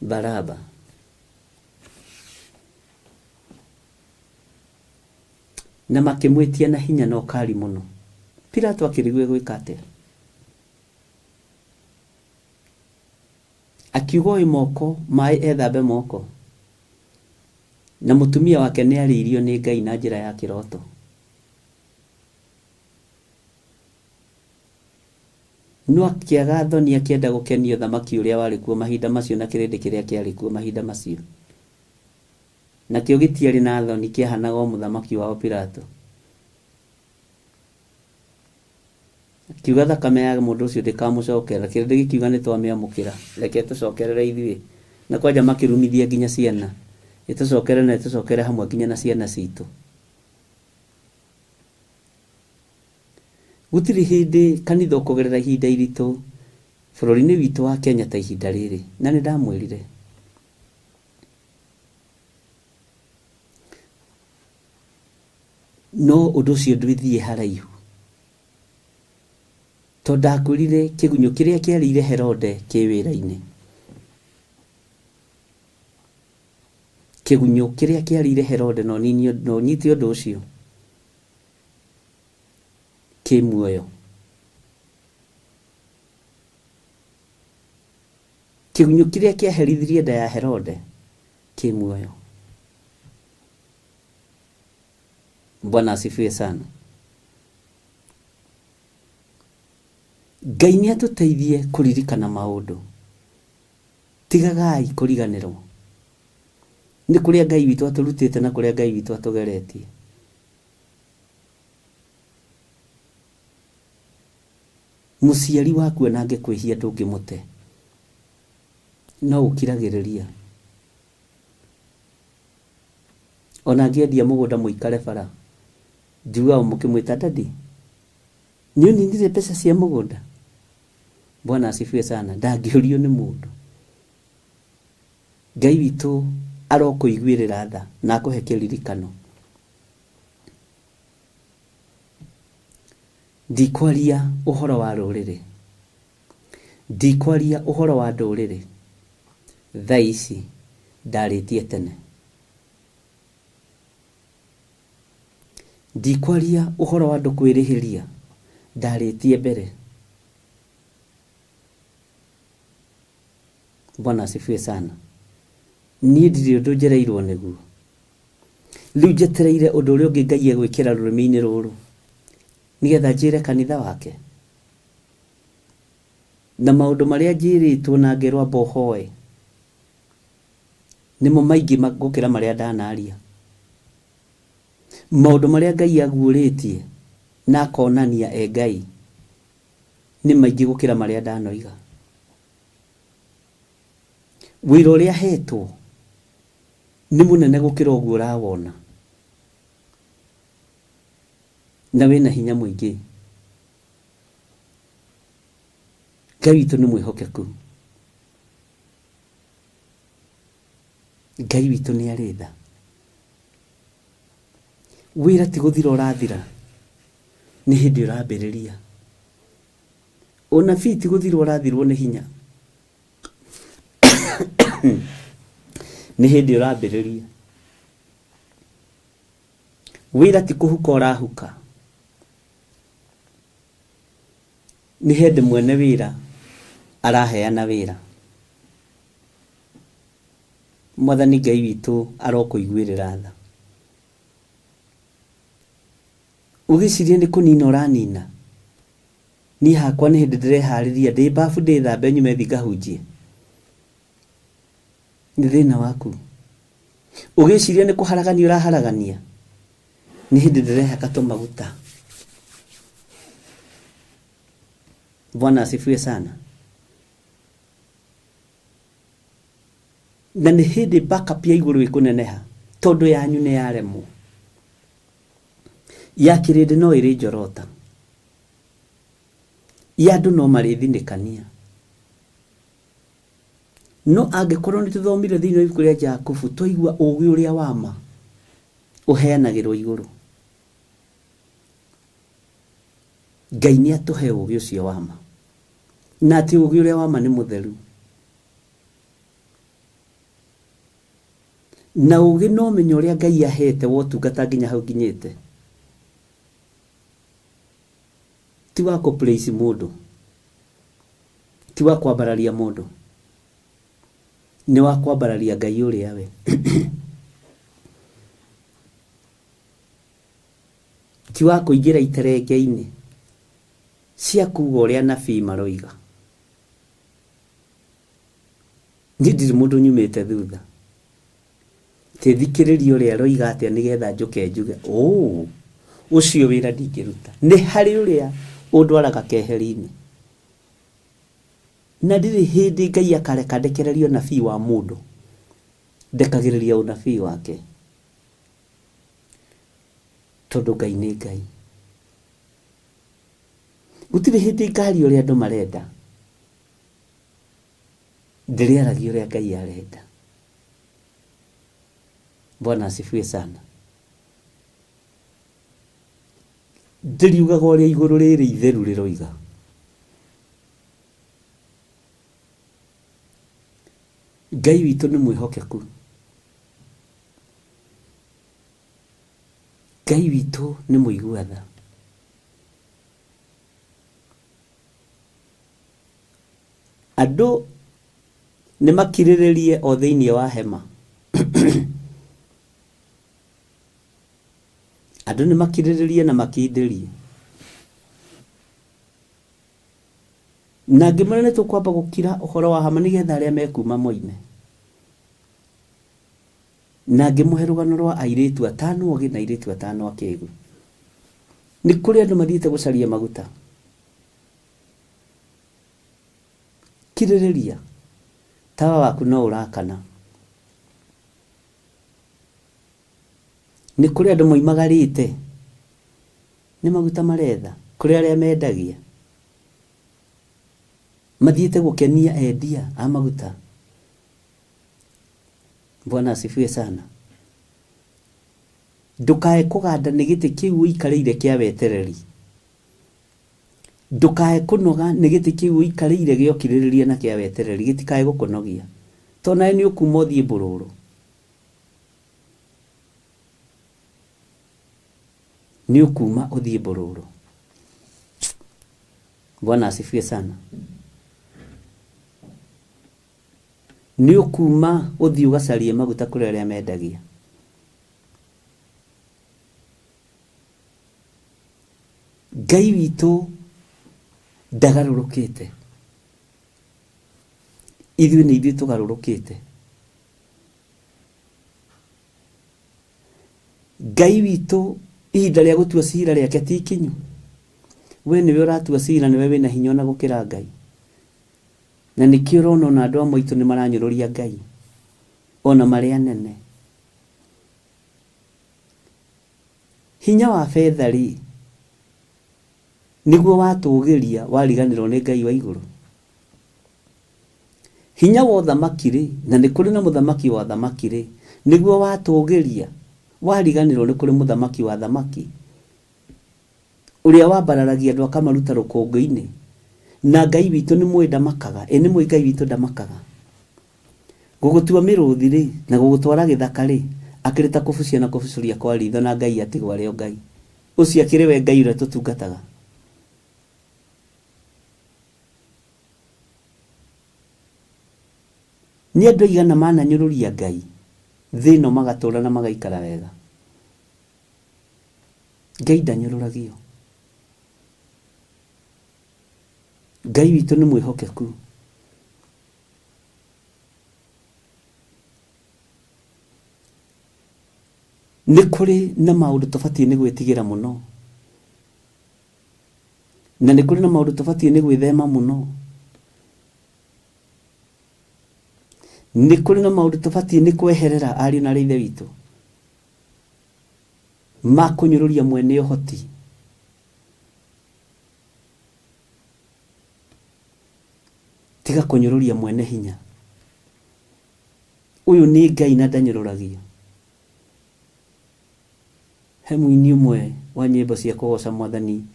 Baraba. Na makĩmwĩtia na hinya na ũkari mũno. Pilato akĩrigwo egwĩka atĩa. Akiuga oe moko maĩ ethambe moko. Na mũtumia wake nĩ arĩirio nĩ Ngai na njĩra ya kĩroto. No akĩaga thoni akĩenda gũkenia ũthamaki ũrĩa warĩ kuo mahinda macio na kĩrĩndĩ kĩrĩa kĩarĩ kuo mahinda macio. Nakĩo gĩtiarĩ na thoni kĩahanaga o mũthamaki wao Pilato. Akiuga thakame ya mũndũ ũcio ndĩkamũcokerera. Kĩrĩndĩ gĩkiuga nĩ twamĩamũkĩra, reke ĩtũcokerere ithuĩ. Na kwanja makĩrumithia nginya ciana. Ĩtũcokerere na ĩtũcokere hamwe nginya na ciana citũ. Gũtirĩ hĩndĩ kanitha ũkũgerera ihinda iritũ bũrũri-inĩ witũ wa Kenya ta ihinda rĩrĩ. Na nĩ ndamwĩrire. No ũndũ ũcio ndwĩthiĩ haraihu. Tondũ ndakwĩrire kĩgunyũ kĩrĩa kĩarĩire Herode kĩ wĩra-inĩ. Kĩgunyũ kĩrĩa kĩarĩire Herode no ũnyite ũndũ ũcio kĩ muoyo. Kĩgunyũ kĩrĩa kĩaherithirie nda ya Herode kĩ muoyo. Bwana asifiwe sana. Ngai nĩ atũteithie kũririkana maũndũ. Tigagai kũriganĩrwo nĩ kũrĩa Ngai witũ atũrutĩte na kũrĩa Ngai witũ atũgeretie. Mũciari waku ona angĩkwĩhia ndũngĩmũte, no ũkiragĩrĩria. Ona angĩendia mũgũnda mũikare bara, njiguaga mũkĩmwĩta daddy, nĩ ũninire mbeca cia mũgũnda? Bwana asifiwe sana. Ndangĩũrio nĩ mũndũ. Ngai witũ arokũiguĩrĩra tha na akũhe kĩririkano. Ndikwaria ũhoro wa rũrĩrĩ, ndikwaria ũhoro wa ndũrĩrĩ, thaa ici ndarĩtie tene. Ndikwaria ũhoro wa andũ kwĩrĩhĩria, ndarĩtie mbere. Bwana asifiwe sana. Niĩ ndirĩ ũndũ njereirwo nĩguo. Rĩu njetereire ũndũ ũrĩa ũngĩ Ngai egwĩkĩra rũrĩmĩ-inĩ rũrũ nĩgetha njĩre kanitha wake. Na maũndũ marĩa njĩrĩtwo na ngerwo amba ũhoe nĩmo maingĩ gũkĩra marĩa ndanaria. Maũndũ marĩa Ngai aguũrĩtie na akonania e Ngai nĩ maingĩ gũkĩra marĩa ndanoiga. Wĩra ũrĩa ahetwo nĩ mũnene gũkĩra ũguo ũrawona na wĩna hinya mũingĩ. Ngai witũ nĩ mwĩhokeku. Ngai witũ nĩ arĩ tha. Wĩra ti gũthira ũrathira, nĩ hĩndĩ ũrambĩrĩria. Ũnabii ti gũthira ũrathirwo nĩ hinya, nĩ hĩndĩ ũrambĩrĩria. Wĩra ti kũhuka ũrahuka, nĩ hĩndĩ mwene wĩra araheana wĩra. Mwathani Ngai witũ arokũiguĩrĩra tha. Ũgĩciria nĩ kũnina ũranina? Niĩ hakwa nĩ hĩndĩ ndĩreharĩria ndĩ babu ndĩthambe nyume thiĩ ngahunjie. Nĩ thĩna waku. Ũgĩciria nĩ kũharagania ũraharagania? Nĩ hĩndĩ ndĩrehaka tũmaguta. Bwana asifiwe sana. Na nĩ hĩndĩ backup ya igũrũ ĩkũneneha tondũ yanyu nĩ yaremwo. Ya kĩrĩndĩ no ĩrĩ njorota. Ya andũ no marĩthinĩkania. No angĩkorwo nĩ tũthomire thĩinĩ wa ibuku rĩa Jakubu twaigua ũũgĩ ũrĩa wa ma ũheanagĩrwo igũrũ. Ngai nĩ atũhe ũũgĩ ũcio wa ma. Na atĩ ũũgĩ ũrĩa wa ma nĩ mũtheru. Na ũũgĩ na ũmenyo ũrĩa Ngai ahete wa ũtungata nginya hau nginyĩte. Ti wa kũ praise mũndũ, ti wa kwambararia mũndũ, nĩ wa kwambararia Ngai ũrĩa we. Ti wa kũingĩra iterenge-inĩ cia kuga ũrĩa anabii maroiga. Niĩ ndirĩ mũndũ nyumĩte thutha. Atĩ thikĩrĩrie ũrĩa aroiga atĩa nĩgetha njũke njuge ũũ, ũcio wĩra ndingĩruta. Nĩ harĩ ũrĩa ũndwaraga keheri-inĩ. Na ndirĩ hĩndĩ Ngai akareka ndekererie ũnabii wa mũndũ. Ndekagĩrĩria ũnabii wake. Tondũ Ngai nĩ Ngai. Gũtirĩ hĩndĩ ngaria ũrĩa andũ marenda. Ndĩrĩaragia ũrĩa Ngai arenda. Bwana asifiwe sana. Ndĩriugaga ũrĩa igũrũ rĩrĩ itheru rĩroiga. Ngai witũ nĩ mwĩhokeku. Ngai witũ nĩ mũigua tha. Andũ nĩ makirĩrĩrie o thĩinĩ wa hema. Andũ nĩ makirĩrĩrie na makindĩrie. Na ngĩmwĩra nĩ tũkwamba gũkira ũhoro wa hama nĩgetha arĩa mekuma moime. Na ngĩmũhe rũgano rwa airĩtu atano ogĩ na airĩtu atano akĩgu. Nĩ kũrĩ andũ mathiĩte gũcaria maguta. Kirĩrĩria, tawa waku no ũrakana. Nĩ kũrĩ andũ moimagarĩte, nĩ maguta maretha, kũrĩ arĩa mendagia. Mathiĩte gũkenia endia a maguta. Bwana asifiwe sana. Ndũkae kũganda nĩ gĩtĩ kĩu ũikarĩire kĩa wetereri. Ndũkae kũnoga nĩ gĩtĩ kĩu ũikarĩire gĩa ũkirĩrĩria na kĩa wetereri, gĩtikae gũkũnogia. Tondũ nawe nĩ ũkuma ũthiĩ mbũrũrũ. Nĩ ũkuma ũthiĩ mbũrũrũ. Bwana asifiwe sana. Nĩ ũkuma ũthiĩ ũgacarie maguta kũrĩ arĩa mendagia. Ngai witũ ndagarũrũkĩte. Ithuĩ nĩ ithuĩ tũgarũrũkĩte. Ngai witũ ihinda rĩa gũtua cira rĩake ti ikinyu. We nĩwe ũratua cira, nĩwe wĩna hinya ona gũkĩra Ngai. Na nĩkĩo ũrona ona andũ amwe aitũ nĩ maranyũrũria Ngai, ona marĩ anene. Hinya wa betha-rĩ, nĩguo watũũgĩria wariganĩrwo nĩ Ngai wa igũrũ? Hinya wa ũthamaki-rĩ, na nĩ kũrĩ na mũthamaki wa athamaki-rĩ, nĩguo watũũgĩria wariganĩrwo nĩ kũrĩ mũthamaki wa athamaki, ũrĩa wambararagia andũ akamaruta rũkũngũ-inĩ? Na Ngai witũ nĩ mũĩ ndamakaga? Ĩ nĩ mũĩ Ngai witũ ndamakaga? Gũgũtua mĩrũthi-rĩ, na gũgũtwara gĩthaka-rĩ, akĩrĩ ta kũbucia na kũbucũria kwa riitho, na Ngai atigwo arĩ o Ngai. Ũcio akĩrĩ we Ngai ũrĩa tũtungataga. Nĩ andũ aigana mananyũrũria Ngai thĩ ĩno magatũra na magaikara wega? Ngai ndanyũrũragio. Ngai witũ nĩ mwĩhokeku. Nĩ kũrĩ na maũndũ tũbatiĩ nĩ gwĩtigĩra mũno, na nĩ kũrĩ na maũndũ tũbatiĩ nĩ gwĩthema mũno. Nĩ kũrĩ na maũndũ tũbatiĩ nĩ kweherera ariũ na aarĩ a Ithe witũ, ma kũnyũrũria mwene ũhoti. Tiga kũnyũrũria mwene hinya. Ũyũ nĩ Ngai na ndanyũrũragio. He mũini ũmwe wa nyĩmbo cia kũgoca mwathani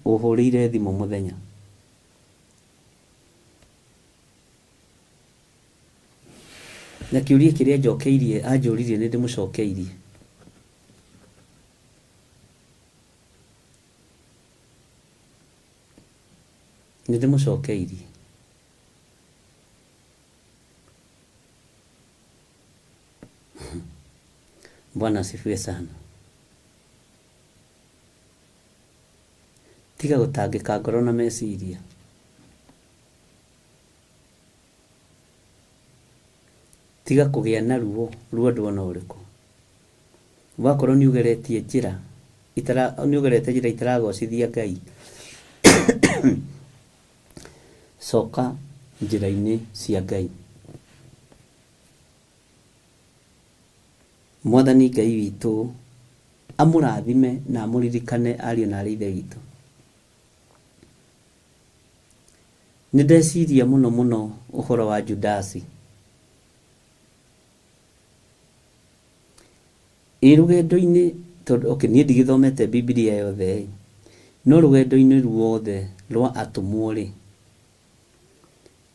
ũhũrĩire thimũ mũthenya. Na kĩũria kĩrĩa anjokeirie, anjũririe nĩ ndĩmũcokeirie. Nĩ ndĩmũcokeirie. Bwana asifiwe sana. Tiga gũtangĩka ngoro na meciria. Tiga kũgĩa na ruo rwa ũndũ ona ũrĩkũ. Wakorwo nĩ ũgeretie njĩra itara nĩ ũgerete njĩra itaragocithia Ngai, coka njĩra-inĩ cia Ngai. Mwathani Ngai witũ amũrathime na amũririkane ariũ na arĩ ithe witũ. Nĩ ndeciria mũno mũno ũhoro wa Judasi. Ĩ rũgendo-inĩ tondũ okay niĩ ndigĩthomete Bibilia yothe ĩ, no rũgendo-inĩ ruothe rwa atũmwo rĩ,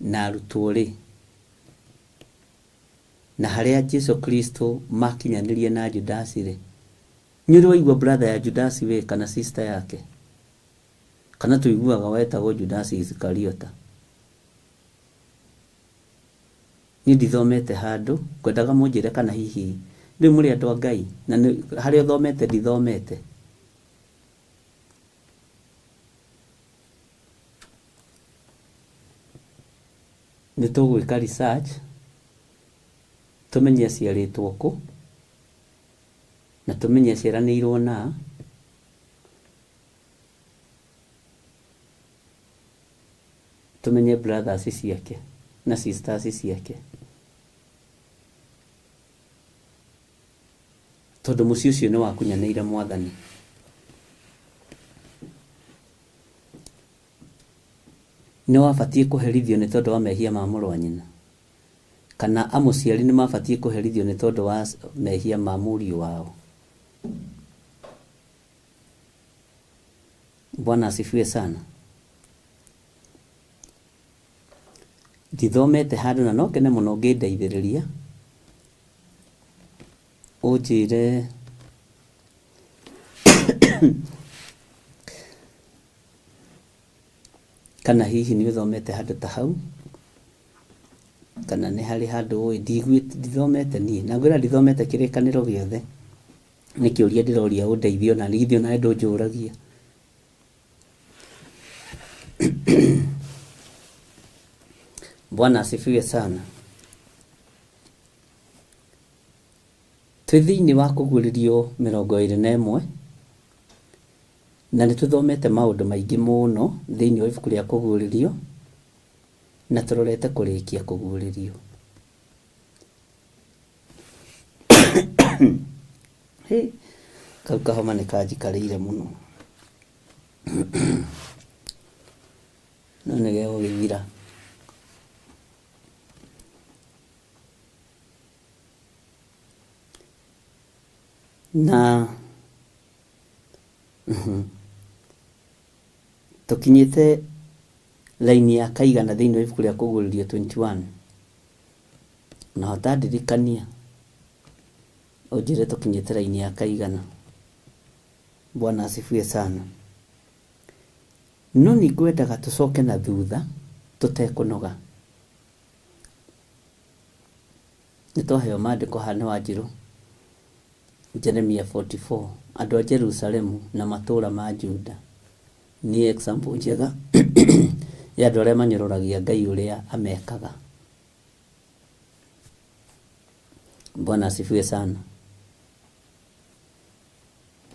na arutwo rĩ, na harĩa Jesu Kristo makinyanĩrie na Judasi rĩ, nĩ ũrĩ waigua brother ya Judasi we kana sister yake? Kana tũiguaga wetagwo Judasi Isikariota? Niĩ ndithomete handũ, ngwendaga mũnjĩre kana hihi rĩu mũrĩ andũ a Ngai na nĩ harĩa ũthomete ndithomete. Nĩ tũgwĩka research tũmenye aciarĩtwo kũ na tũmenye aciaranĩirwo na a. Tũmenye brothers ciake na sisters ciake. Tondũ mũciĩ ũcio nĩ wakunyanĩire Mwathani. Nĩ wabatiĩ kũherithio nĩ tondũ wa mehia ma mũrũ wa nyina? Kana amũciari nĩ mabatiĩ kũherithio nĩ tondũ wa mehia ma mũriũ wao? Bwana asifiwe sana. Ndithomete handũ na no ngene mũno ũngĩndeithĩrĩria ũnjĩre kana hihi nĩ ũthomete handũ ta hau kana nĩ harĩ handũ ũĩ ndiguĩte ndithomete niĩ na ngwĩra ndithomete kĩrĩkanĩro gĩothe. Nĩ kĩũria ndĩroria ũndeithie ona niĩ githĩ onawe ndũnjũragia. Bwana asifiwe sana. Twĩ thĩinĩ wa kũguũrĩrio 21 na nĩ tũthomete maũndũ maingĩ mũno thĩinĩ wa ibuku rĩa kũguũrĩrio na tũrorete kũrĩkia kũguũrĩrio. Hĩ, kau kahoma nĩ kanjikarĩire mũno no nĩ gegũgĩthira. Na tũkinyĩte raini ya kaigana thĩinĩ wa ibuku rĩa Kũguũrĩrio 21. Na hota ndirikania ũnjĩre tũkinyĩte raini ya kaigana. Bwana asifiwe sana. No nĩ ngwendaga tũcoke na thutha tũtekũnoga. Nĩ twaheo maandĩko haha nĩ Wanjirũ. Jeremia 44, andũ a Jerusalemu na matũũra ma Juda nĩ example njega ya andũ arĩa manyũrũragia Ngai ũrĩa amekaga. Bwana asifiwe sana.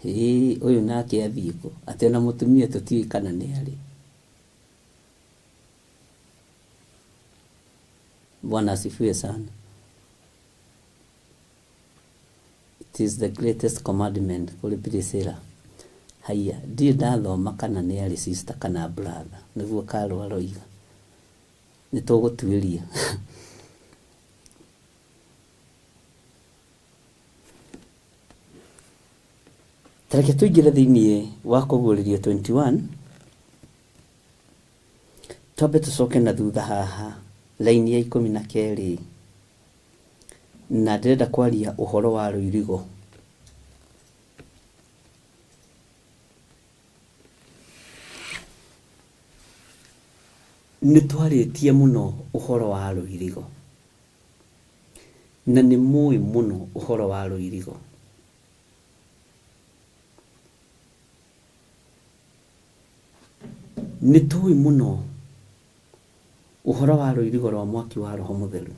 Hĩ, ũyũ nake athiĩ kũ? Atĩ ona mũtumia tũtiũĩ kana nĩ arĩ. Bwana asifiwe sana. It is the greatest commandment kũrĩ Priscilla. Haiya, ndirĩ ndathoma kana nĩ arĩ sister kana brother, nĩguo Carol aroiga. Nĩ tũgũtuĩria. Ta reke tũingĩre thĩinĩ wa Kũguũrĩrio 21, twambe tũcoke na thutha haha raini ya 12, na ndĩrenda kwaria ũhoro wa rũirigo. Nĩ twarĩtie mũno ũhoro wa rũirigo, na nĩ mũĩ mũno ũhoro wa rũirigo. Nĩ tũĩ mũno ũhoro wa rũirigo rwa mwaki wa Roho Mũtheru.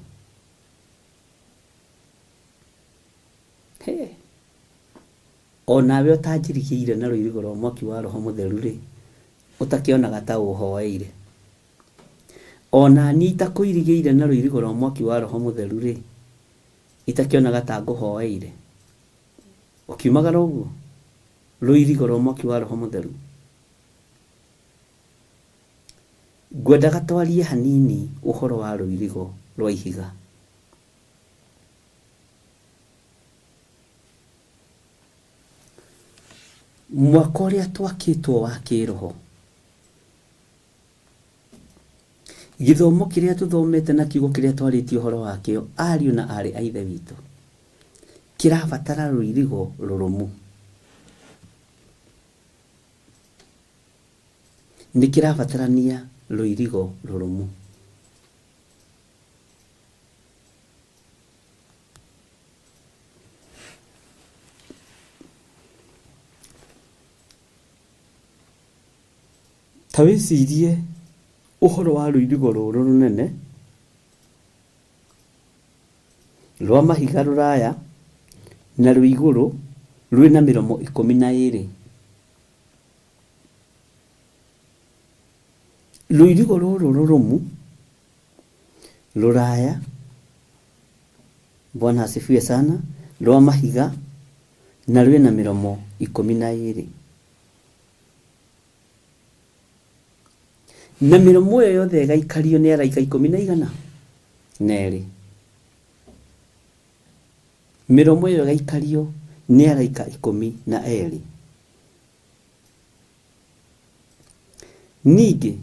He. O nawe ũtanjirigĩire na rũirigo rwa mwaki wa Roho Mũtheru rĩ, ũtakĩonaga ta ũhoeire. O na niĩ itakũirigĩire na rũirigo rwa mwaki wa Roho Mũtheru rĩ, itakĩonaga ta ngũhoeire. Ũkiumagara ũguo, rũirigo rwa mwaki wa Roho Mũtheru. Ngwendaga twarie hanini ũhoro wa rũirigo rwa ihiga. Mwako ũrĩa twakĩtwo wa kĩroho, gĩthomo kĩrĩa tũthomete na kiugo kĩrĩa twarĩtie ũhoro wakĩo, ariũ na aarĩ a Ithe witũ, kĩrabatara rũirigo rũrũmu. Nĩ kĩrabatarania rũirigo rũrũmu. Ta wĩcirie ũhoro wa rũirigo rũrũ rũnene rwa mahiga rũraya na rwĩ igũrũ rwĩna mĩromo 12. Rũirigo rũrũ rũrũmu rũraya, Bwana asifiwe sana, rwa mahiga na rwĩna mĩromo 12. Na mĩromo ĩyo yothe ĩgaikario nĩ araika ikũmi na igana na erĩ. Mĩromo ĩyo ĩgaikario nĩ araika 12. Ningĩ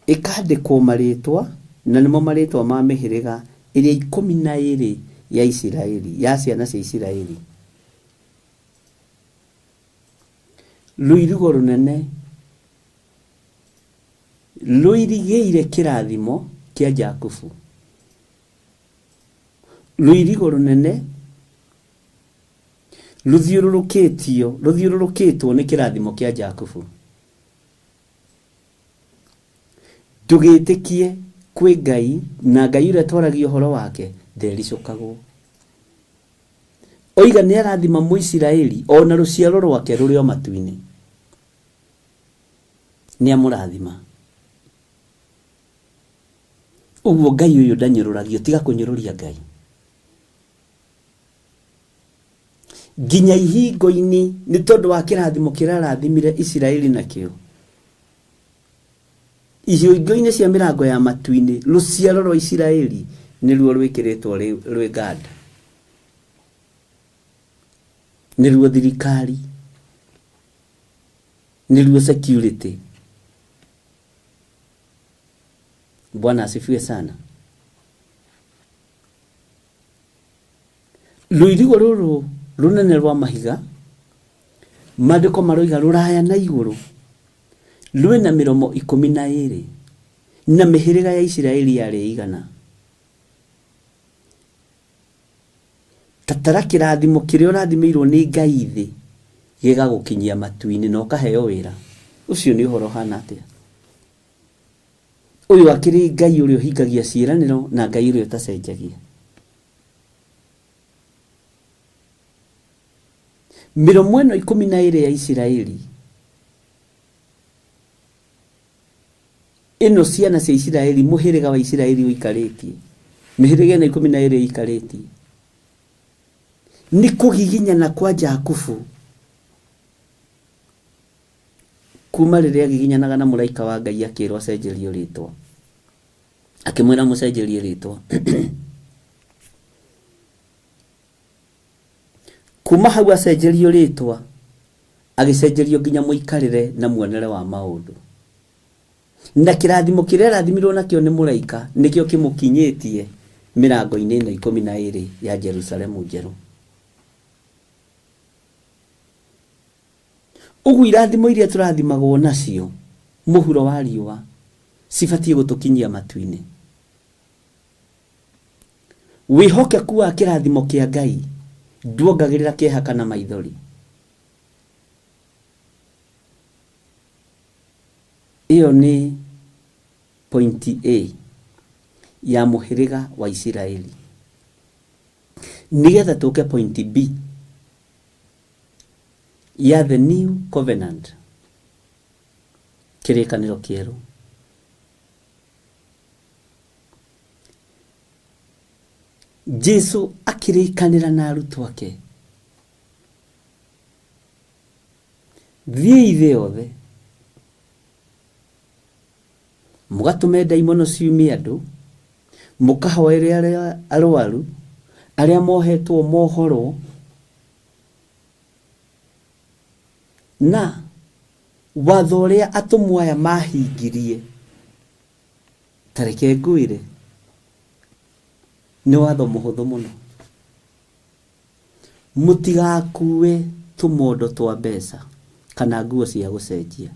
ĩkandĩkwo marĩtwa, na nĩmo marĩtwa ma mĩhĩrĩga ĩrĩa 12 ya Isiraeli, ya ciana cia Isiraeli. Rũirigo rũnene rũirigĩire kĩrathimo kĩa Jakubu. Rũirigo rũnene rũthiũrũrũkĩtio, rũthiũrũrũkĩtwo nĩ kĩrathimo kĩa Jakubu. Ndũgĩtĩkie kwĩ Ngai, na Ngai ũrĩa twaragia ũhoro wake ndericũkagwo. Oiga nĩ arathima Mũisiraeli o na rũciaro rwake rũrĩ o matu-inĩ. Nĩ amũrathima. Ũguo Ngai ũyũ ndanyũrũragio, tiga kũnyũrũria Ngai. Nginya ihingo-inĩ nĩ tondũ wa kĩrathimo kĩrĩa arathimire Isiraeli nakĩo. Ihingo-inĩ cia mĩrango ya matu-inĩ, rũciaro rwa Isiraeli nĩruo rwĩkĩrĩtwo rwĩ nganda. Nĩruo thirikari, nĩruo security. Bwana asifiwe sana. Rũirigo rũrũ rũnene rwa mahiga, maandĩko maroiga rũraya na igũrũ, rwĩna mĩromo 12, na mĩhĩrĩga ya Isiraeli yarĩ igana. Tatara kĩrathimo kĩrĩa ũrathimĩirwo nĩ Ngai thĩ gĩgagũkinyia matu-inĩ na ũkaheo wĩra. Ũcio nĩ ũhoro ũhana atĩa? Ũyũ akĩrĩ Ngai ũrĩa ũhingagia ciĩranĩro na Ngai ũrĩa ũtacenjagia. Mĩromo ĩno 12 ya Isiraeli, ĩno ciana cia Isiraeli, mũhĩrĩga wa Isiraeli ũikarĩtie, mĩhĩrĩga ĩno 12 ĩikarĩtie, nĩ kũgiginyana kwa Jakubu kuma rĩrĩa agiginyanaga na mũraika wa Ngai akĩrwo acenjerio rĩtwa, akĩmwĩra mũcenjerie rĩtwa. Kuma hau acenjerio rĩtwa, agĩcenjerio nginya mũikarĩre na muonere wa maũndũ. Na kĩrathimo kĩrĩa arathimirwo nakĩo nĩ mũraika nĩkĩo kĩmũkinyĩtie mĩrango-inĩ ĩno 12 ya Jerusalemu njerũ. Ũguo irathimo iria tũrathimagwo nacio mũhuro wa riũa Cibatiĩ gũtũkinyia matu-inĩ. Wĩhokeku wa kĩrathimo kĩa Ngai nduongagĩrĩra kĩeha kana maithori. Ĩyo nĩ pointi A ya mũhĩrĩga wa Isiraeli. Nĩgetha tũke pointi B ya the new covenant, kĩrĩkanĩro kĩerũ. Jesu akĩrĩkanĩra na arutwo ake, thiĩi thĩ yothe mũgatũme ndaimono ciumie andũ, mũkahoere arĩa arwaru, arĩa mohetwo mohorwo, na watho ũrĩa atũmwo aya mahingirie, ta reke ngwĩre, nĩ watho mũhũthũ mũno. Mũtigakue tũmondo twa mbeca kana nguo cia gũcenjia.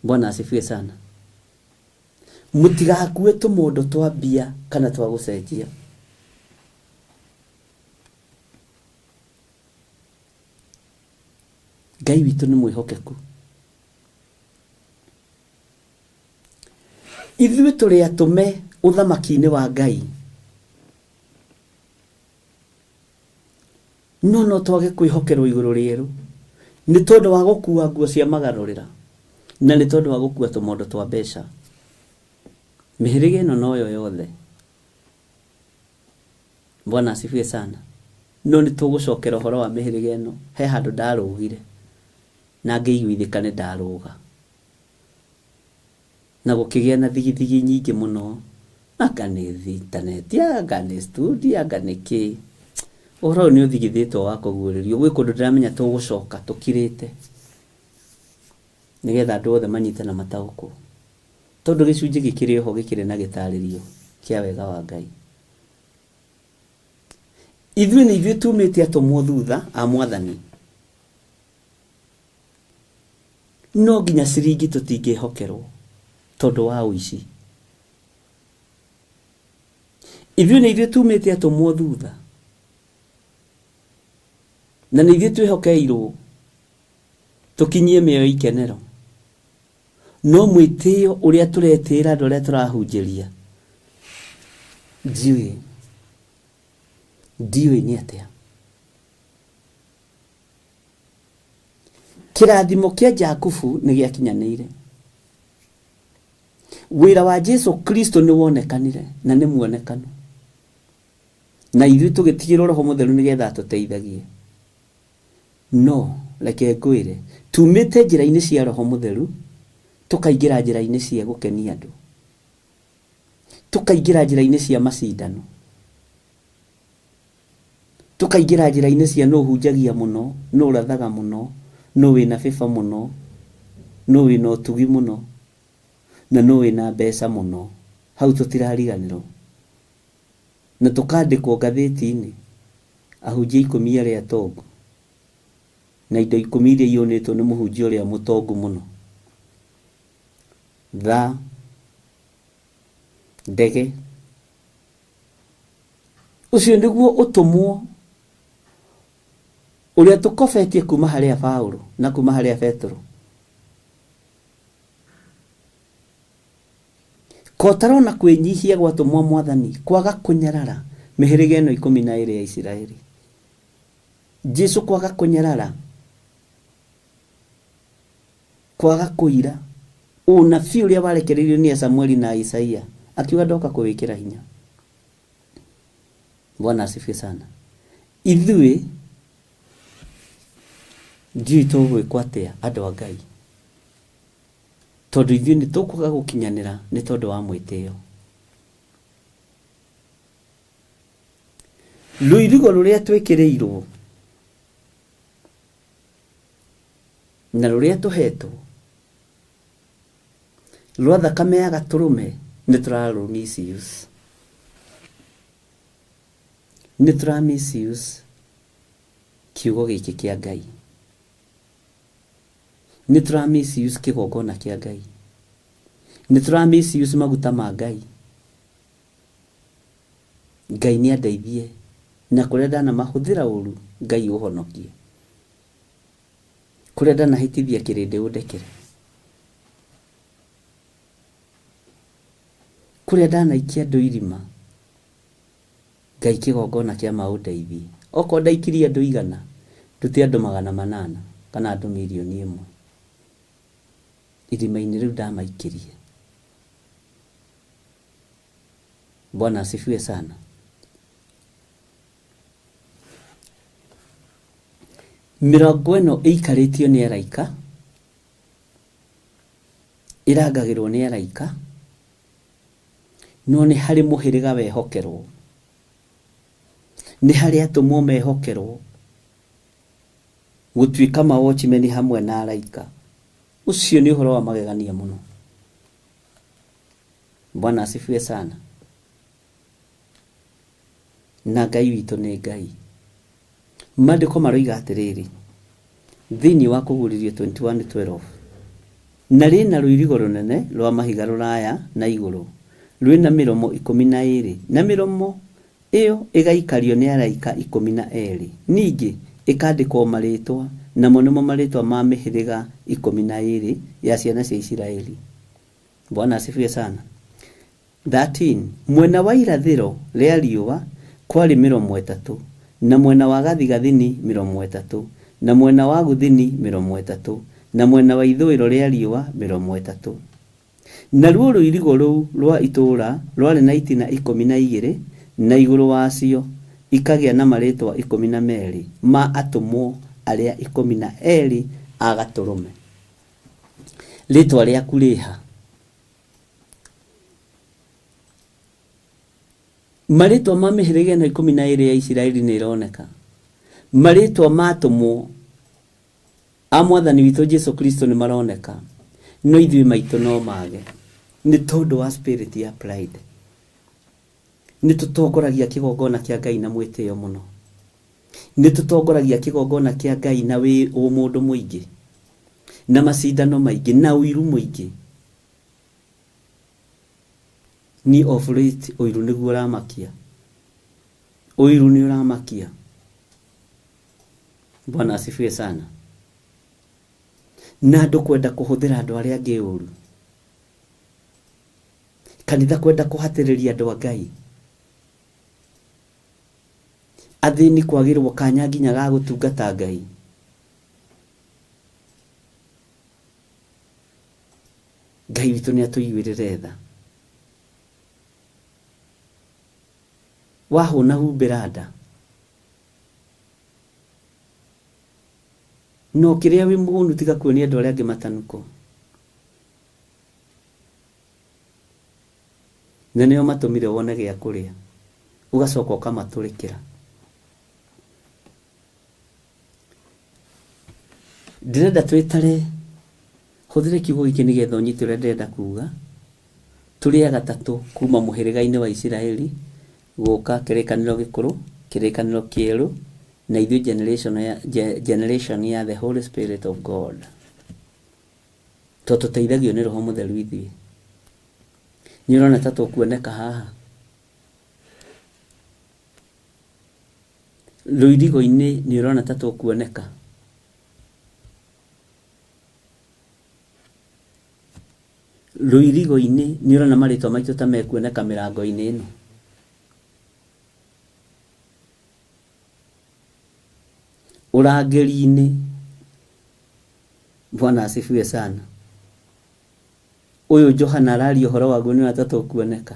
Bwana asifiwe sana. Mũtigakue tũmondo twa mbia kana twa gũcenjia. Ngai witũ nĩ mwĩhokeku. Ithuĩ tũrĩ atũme ũthamaki-inĩ wa Ngai, no no twage kwĩhokerwo igũrũ rĩerũ nĩ tondũ wa gũkua nguo cia magarũrĩra na nĩ tondũ wa gũkua tũmondo twa mbeca. Mĩhĩrĩga ĩno noyo yothe. Bwana asifiwe sana. No nĩ tũgũcokera ũhoro wa mĩhĩrĩga ĩno, he handũ ndarũgire na ngĩiguithĩka nĩ ndarũga. Na gũkĩgĩa na thigithigi nyingĩ mũno, anga nĩ intaneti, anga nĩ studio, anga nĩ kĩ. Ũhoro ũyũ nĩ ũthigithĩtwo wa kũguũrĩrio, gwĩ kũndũ ndĩramenya tũgũcoka tũkirĩte nĩgetha andũ othe manyite na mataũkwo. Tondũ gĩcunjĩ gĩkĩrĩ oho gĩkĩrĩ na gĩtarĩrio kĩa wega wa Ngai. Ithuĩ nĩ ithuĩ tumĩte atũmwo thutha a Mwathani. No nginya ciringi tũtingĩhokerwo tondũ wa ũici. Ithuĩ nĩ ithuĩ tumĩte atũmwo thutha na nĩ ithuĩ twĩhokeirwo tũkinyie mĩoyo ikenero. No mwĩtĩo ũrĩa tũretĩĩra andũ arĩa tũrahunjĩria ndiũĩ, ndiũĩ nĩ atĩa. Kĩrathimo kĩa Jakubu nĩ gĩakinyanĩire. Wĩra wa Jesu Kristo nĩ wonekanire na nĩ muonekano, na ithuĩ tũgĩtigĩrwo Roho Mũtheru nĩgetha atũteithagie. No reke ngwĩre, tumĩte njĩra-inĩ cia Roho Mũtheru tũkaingĩra njĩra-inĩ cia gũkenia andũ, tũkaingĩra njĩra-inĩ cia macindano, tũkaingĩra njĩra-inĩ cia nũ ũhunjagia mũno, nũ ũrathaga mũno, nũ wĩna bĩba mũno, nũ wĩna ũtugi mũno, na nũ wĩna mbeca mũno. Hau tũtirariganĩrwo. Na tũkandĩkwo ngathĩti-inĩ, ahunjia ikũmi arĩa atongu, na indo ikũmi iria iyũnĩtwo nĩ mũhunjia ũrĩa mũtongu mũno. Thaa, ndege. Ũcio nĩguo ũtũmwo ũrĩa tũkobetie kuma harĩa Paulo na kuma harĩa Petero. Kotarona kwĩnyihia gwatũmwo Mwathani kwaga kũnyarara mĩhĩrĩga ĩno 12 ya Isiraeli. Jesu kwaga kũnyarara, kwaga kũira ũnabii ũrĩa warekereirio nĩ Samueli na Isaia, akiuga ndoka kũwĩkĩra hinya. Bwana asifiwe sana. Ithuĩ ndiũĩ tũgwĩkwo atĩa andũ a Ngai, tondũ ithuĩ nĩ tũkwaga gũkinyanĩra nĩ tondũ wa mwĩtĩo. Rũirigo rũrĩa twĩkĩrĩirwo na rũrĩa tũhetwo rwa thakame ya gatũrũme nĩ tũrarũ misuse. Nĩ tũra misuse kiugo gĩkĩ kĩa Ngai. Nĩ tũra misuse kĩgongona kĩa Ngai. Nĩ tũra misuse maguta ma Ngai. Ngai nĩ andeithie na kũrĩa ndanamahũthĩra ũru Ngai ũhonokie. Kũrĩa ndanahĩtithia kĩrĩndĩ ũndekere. Kũrĩa ndanaikia andũ irima Ngai kĩgongona kĩa ma ũndeithie. Okorwo ndaikirie andũ 100 ndute andũ 800 kana andũ 1,000,000 irima-inĩ rĩu ndamaikirie. Bwana asifiwe sana. Mĩrango ĩno ĩikarĩtio nĩ araika, ĩrangagĩrwo nĩ araika, no nĩ harĩ mũhĩrĩga wehokerwo, nĩ harĩ atũmwo mehokerwo gũtuĩka ma watchmen hamwe na araika. Ũcio nĩ ũhoro wa magegania mũno. Bwana asifiwe sana. Na Ngai witũ nĩ Ngai. Maandĩko maroiga atĩrĩrĩ, thĩinĩ wa Kũguũrĩrio 21:12, na rĩna rũirigo rũnene rwa mahiga rũraya na igũrũ, rwĩna mĩromo 12, na mĩromo ĩyo ĩgaikario nĩ araika 12, ningĩ ĩkandĩkwo marĩĩtwa, namo nĩmo marĩĩtwa ma mĩhĩrĩga 12 ya ciana cia Isiraeli. Bwana asifiwe sana. 13 Mwena wa irathĩro rĩa riũa kwarĩ mĩromo 3, na mwena wa gathigathini mĩromo 3, na mwena wa gũthini mĩromo 3, na mwena wa ithũĩro rĩa riũa mĩromo 3. Naruo rũirigo rũu rwa itũũra rwarĩ na itina 12, na igũrũ wacio ikagĩa na marĩĩtwa 12 ma atũmwo arĩa 12 a Gatũrũme. Rĩĩtwa rĩaku rĩha? Marĩtwa ma mĩhĩrĩga ĩno 12 ya Isiraeli nĩ ĩroneka. Marĩtwa ma atũmwo a Mwathani witũ Jesu Kristo nĩ maroneka. No ithuĩ maitũ no mage. Nĩ tondũ wa spirit ya pride. Nĩ tũtongoragia kĩgongona kĩa Ngai na mwĩtĩo mũno. Nĩ tũtongoragia kĩgongona kĩa Ngai na wĩ ũmũndũ mũingĩ, na macindano maingĩ, na ũiru mũingĩ. Ni of late ũiru nĩguo ũramakia. Ũiru nĩ ũramakia. Bwana asifiwe sana. Na andũ kwenda kũhũthĩra andũ arĩa angĩ ũru. Kanitha kwenda kũhatĩrĩria andũ a Ngai. Athĩni kwagĩrwo kanya nginya ga gũtungata Ngai. Ngai witũ nĩ atũiguĩrĩre tha. Wahũna humbĩra nda. No kĩrĩa wĩ mũhũnu tiga kuonia andũ arĩa angĩ matanuko. Na nĩo matũmire wone gĩa kũrĩa. Ũgacoka ũkamatũrĩkĩra. Ndĩrenda twĩtare, hũthĩra kiugo gĩkĩ nĩgetha ũnyite ũrĩa ndĩrenda kuga. Tũrĩ agatatũ kuma mũhĩrĩga-inĩ wa Isiraeli gũka kĩrĩkanĩro gĩkũrũ, kĩrĩkanĩro kĩerũ, na ithuĩ generation ya the Holy Spirit of God. To tũteithagio nĩ Roho Mũtheru ithuĩ. Nĩ ũrona ta tũkuoneka haha? Rũirigo-inĩ nĩ ũrona ta tũkuoneka? Rũirigo-inĩ nĩ ũrona marĩtwa maitũ ta mekuoneka mĩrango-inĩ ĩno? Ũrangĩri-inĩ, Bwana asifiwe sana. Ũyũ Johana araria ũhoro waguo nĩ ũrona ta tũkuoneka?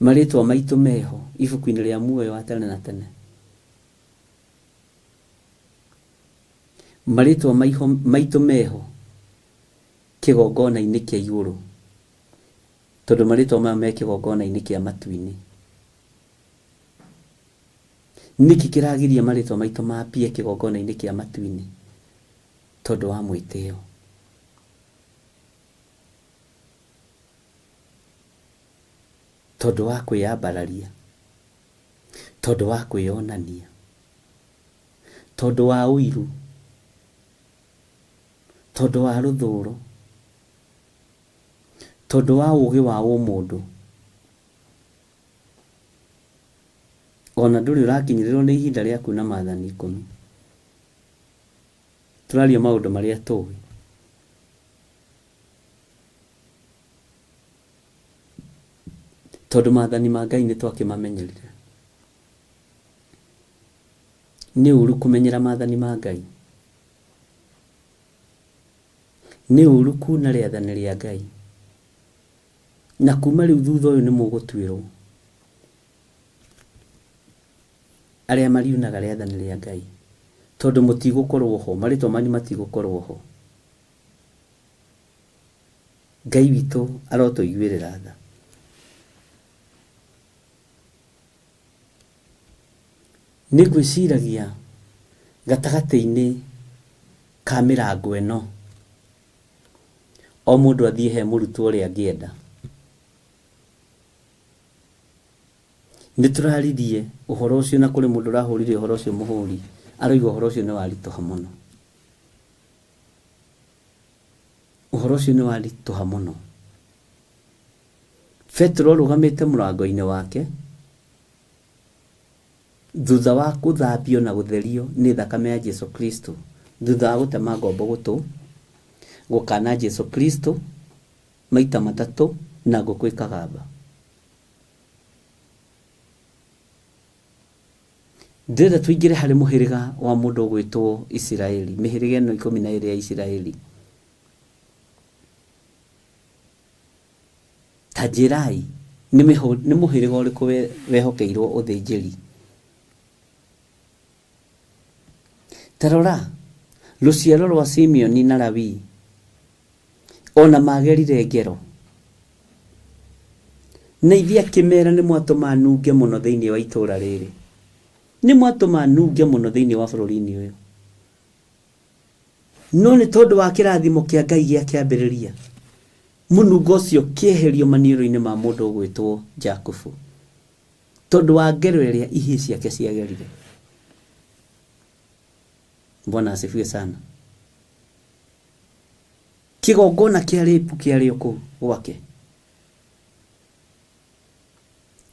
Marĩtwa maitũ meho ibuku-inĩ rĩa muoyo wa tene na tene. Marĩtwa maitũ meho kĩgongona-inĩ kĩa igũrũ. Tondũ marĩtwa maya me kĩgongona-inĩ kĩa matu-inĩ. Nĩkĩ kĩragiria marĩtwa maitũ mapie kĩgongona-inĩ kĩa matu-inĩ? Tondũ wa mwĩtĩo. Tondũ wa kwĩyambararia. Tondũ wa kwĩyonania. Tondũ wa ũiru. Tondũ wa rũthũro, tondũ wa ũgĩ wa ũmũndũ, ona ndũrĩ ũrakinyĩrĩrwo nĩ ihinda rĩa kuna maathani ikũmi. Tũraria maũndũ marĩa tũĩ. Tondũ maathani ma Ngai nĩ twakĩmamenyerire. Nĩ ũru kũmenyera maathani ma Ngai. Nĩ ũru kuna rĩathani rĩa Ngai. Na kuma rĩu thutha ũyũ nĩ mũgũtuĩrwo. Arĩa mariunaga rĩathani rĩa Ngai. Tondũ mũtigũkorwo ho, marĩtwa manyu matigũkorwo ho. Ngai witũ arotũiguĩrĩra tha. Nĩ ngwĩciragia gatagatĩ-inĩ ka mĩrango ĩno, o mũndũ athiĩ he mũrutwo ũrĩa angĩenda. Nĩ tũraririe ũhoro ũcio na kũrĩ mũndũ ũrahũrire ũhoro ũcio mũhũri, aroiga ũhoro ũcio nĩ waritũha mũno. Ũhoro ũcio nĩ waritũha mũno. Petero arũgamĩte mũrango-inĩ wake thutha wa gũthambio na gũtherio nĩ thakame ya Jesu Kristo, thutha wa gũtema ngombo gũtũ, gũkana Jesu Kristo maita matatũ na ngũkũ ĩkagamba. Ndĩrenda tũingĩre harĩ mũhĩrĩga wa mũndũ ũgwĩtwo Isiraeli, mĩhĩrĩga ĩno 12 ya Isiraeli. Ta njĩrai, nĩ mũhĩrĩga ũrĩkũ wehokeirwo ũthĩnjĩri? Ta rora, rũciaro rwa Simeoni na Lawi o na magerire ngero. Na ithe akĩmera nĩ mwatũma nunge mũno thĩinĩ wa itũũra rĩrĩ. Nĩ mwatũma nunge mũno thĩinĩ wa bũrũri-inĩ ũyũ. No nĩ tondũ wa kĩrathimo kĩa Ngai gĩa kĩambĩrĩria, mũnungo ũcio ũkĩeherio maniũrũ-inĩ ma mũndũ ũgwĩtwo Jakubu, tondũ wa ngero ĩrĩa ihĩĩ ciake ciagerire. Bwana asifiwe sana. Kĩgongona kĩa rape kĩarĩ o kũu gwake.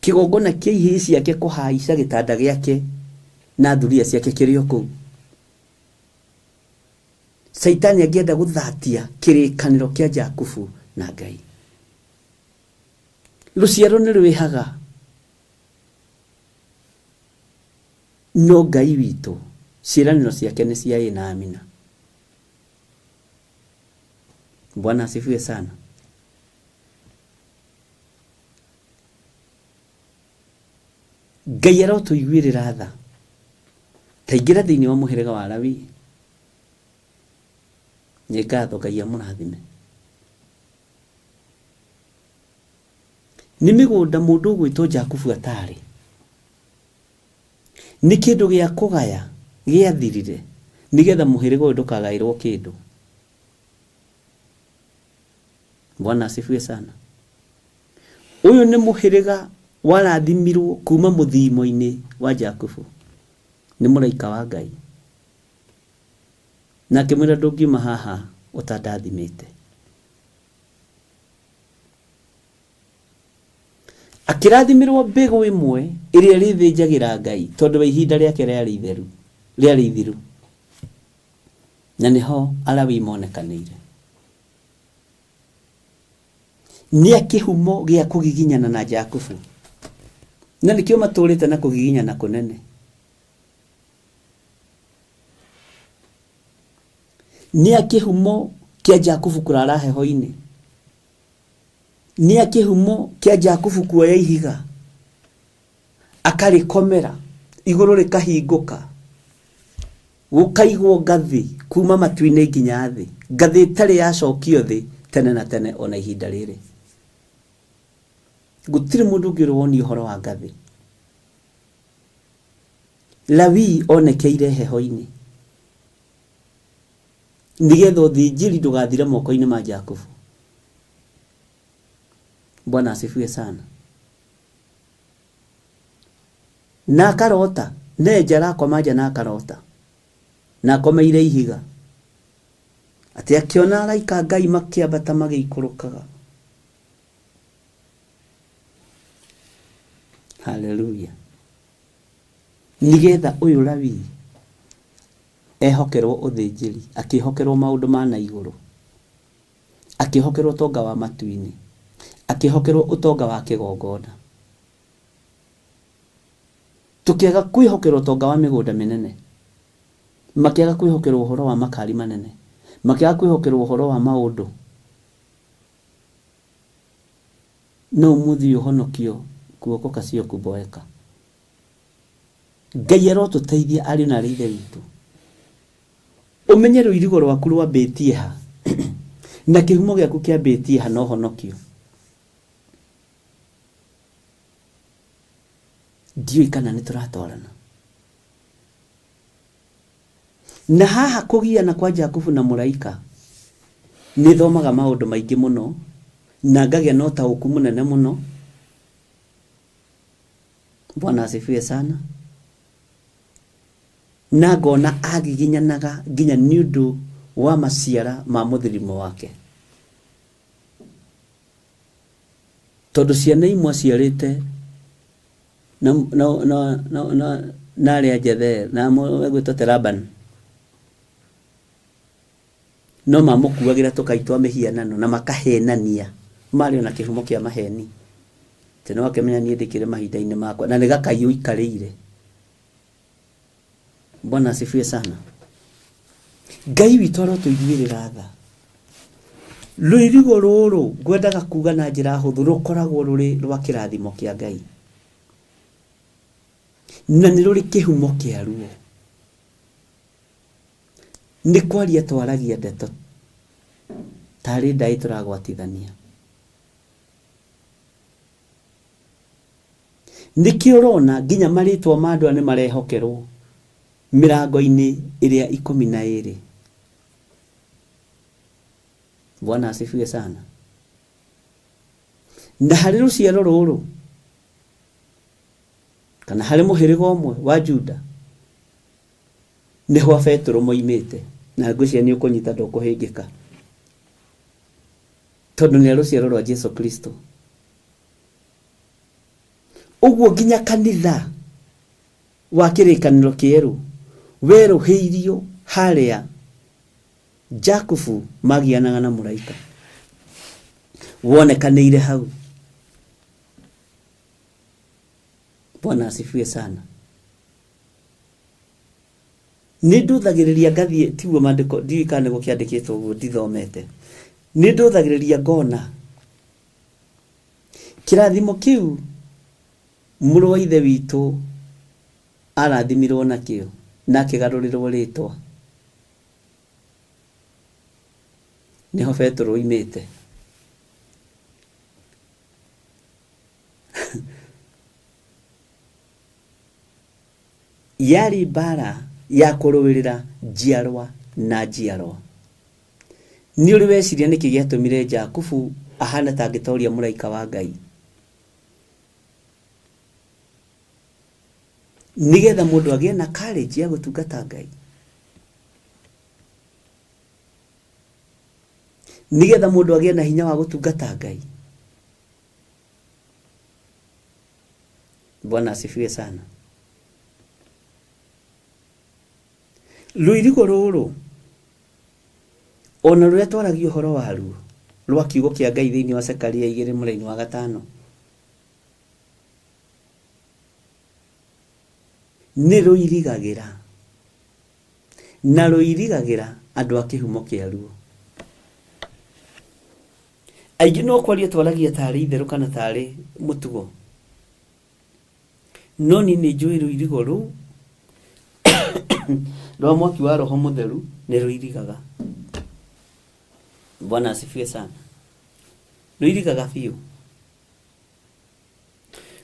Kĩgongona kĩa ihĩĩ ciake kũhaica gĩtanda gĩake na thuriya ciake kĩrĩ o kũu. Caitani angĩenda gũthatia kĩrĩkanĩro kĩa Jakubu na Ngai. Rũciaro nĩ rwĩhaga, no Ngai witũ ciĩranĩro ciake nĩ cia ĩ na amina. Bwana asifiwe sana. Ngai arotũiguĩrĩra tha. Ta ingĩra thĩinĩ wa mũhĩrĩga wa Lawi. Nĩ ngatho Ngai amũrathime. Nĩ mĩgũnda mũndũ ũgwĩtwo Jakubu atarĩ. Nĩ kĩndũ gĩa kũgaya gĩathirire nĩgetha mũhĩrĩga ũyũ ndũkagaĩrwo kĩndũ. Bwana asifiwe sana. Ũyũ nĩ mũhĩrĩga warathimirwo kuma mũthimo-inĩ wa Jakubu nĩ mũraika wa Ngai. Na akĩmwĩra ndũngiuma haha ũtandathimĩte. Akĩrathimĩrwo mbegũ ĩmwe ĩrĩa ĩrĩthĩnjagĩra Ngai tondũ wa ihinda rĩake rĩarĩ itheru, rĩarĩ ithiru. Na nĩho Alawii monekanĩire. Nĩ a kĩhumo gĩa kũgiginyana na Jakubu. Na nĩkĩo matũrĩte na kũgiginyana kũnene. Nĩ a kĩhumo kĩa Jakubu kũrara heho-inĩ. Nĩ a kĩhumo kĩa Jakubu kuoya ihiga akarĩkomera igũrũ rĩkahingũka gũkaigwo ngathĩ kuma matu-inĩ nginya thĩ, ngathĩ ĩtarĩ yacokio thĩ tene na tene ona ihinda rĩrĩ. Gũtirĩ mũndũ ũngĩ ũrĩ wonia ũhoro wa ngathĩ. Lawii onekeire heho-inĩ nĩgetha ũthĩnjĩri ndũgathire moko-inĩ ma Jakubu. Bwana asifiwe sana. Na akarota, nenja arakoma nja na akarota, na akomeire ihiga. Atĩ akĩona araika a Ngai makĩambata magĩikũrũkaga. Haleluya. Nĩgetha ũyũ Lawii ehokerwo ũthĩnjĩri, akĩhokerwo maũndũ ma na igũrũ, akĩhokerwo ũtonga wa matu-inĩ, akĩhokerwo ũtonga wa kĩgongona. Tũkĩaga kwĩhokerwo ũtonga wa mĩgũnda mĩnene, makĩaga kwĩhokerwo ũhoro wa makari manene, makĩaga kwĩhokerwo ũhoro wa maũndũ. No ũmũthĩ ũyũ ũhonokio kuokoka sio kuboeka. Ngai arotũteithia ariũ na aarĩ a Ithe witũ. Ũmenye rũirigo rwaku rwambĩtie ha na kĩhumo gĩaku kĩambĩtie ha na ũhonokio. Ndiũĩ kana nĩ tũratwarana. Na haha kũgiana kwa Jakubu na mũraika nĩ thomaga maũndũ maingĩ mũno na ngagĩa na ũtaũku mũnene mũno. Bwana asifiwe sana. Na ngona agiginyanaga nginya nĩ ũndũ wa maciara ma mũthirimo wake. Tondũ ciana imwe aciarĩte na na na na na na arĩa njethe na egwĩtwo te Laban no mamũkuagĩra tũkai twa mĩhianano na makahenania marĩ ona kĩhumo kĩa maheni atĩ no akĩmenya niĩ ndĩkĩrĩ mahinda-inĩ makwa na nĩ gakai ũikarĩire. Bwana asifiwe sana. Ngai witũ arotũiguĩrĩra tha. Rũirigo rũrũ ngwendaga kuga na njĩra hũthũ rũkoragwo rũrĩ rwa kĩrathimo kĩa Ngai na nĩ rũrĩ kĩhumo kĩaruo. Nĩ kwaria twaragia ndeto tarĩ ndaĩ tũragwatithania. Nĩkĩo ũrona nginya marĩtwa ma andũ aya nĩ marehokerwo mĩrango-inĩ ĩrĩa ikũmi na ĩrĩ. Bwana asifiwe sana. Na harĩ rũciaro rũrũ kana harĩ mũhĩrĩga ũmwe wa Juda nĩho Abetũrũ moimĩte, na ngwĩciria nĩ ũkũnyita ndũkũhĩngĩka tondũ nĩ a rũciaro rwa Jesu Kristo. Ũguo nginya kanitha wa kĩrĩkanĩro kĩerũ werũhĩirio harĩa Jakubu magianaga na mũraika. Wonekanĩire hau. Bwana asifiwe sana. Nĩ ndũthagĩrĩria ngathiĩ, tiguo maandĩko, ndiũĩ kana nĩguo kĩandĩkĩtwo ũguo, ndithomete. Nĩ ndũthagĩrĩria ngona Kĩrathimo kĩu mũrũ wa Ithe witũ aarathimirũo nakĩo na akĩgarũrĩrũo rĩĩtwa, nĩho Petero oimĩte. Yarĩ mbaara ya kũrũĩrĩra njiarwa na njiarwa. Nĩ ũrĩ weciria nĩkĩ gĩatũmire Jakubu ahane ta angĩtoria mũraika wa Ngai? Nĩgetha mũndũ agĩe na courage ya gũtungata Ngai. Nĩgetha mũndũ agĩe na hinya wa gũtungata Ngai. Bwana asifiwe sana. Rũirigo rũrũ ona rũrĩa twaragia ũhoro waruo rwa kiugo kĩa Ngai thĩinĩ wa Zekaria igĩrĩ mũraini wa gatano nĩ rũirigagĩra na rũirigagĩra andũ a kĩhumo kĩaruo. Aingĩ no kwaria twaragia tarĩ itherũ kana tarĩ mũtugo. No niĩ nĩ njũĩ rũirigo rũu rwa mwaki wa Roho Mũtheru nĩ rũirigaga. Bwana asifiwe sana. Rũirigaga biũ.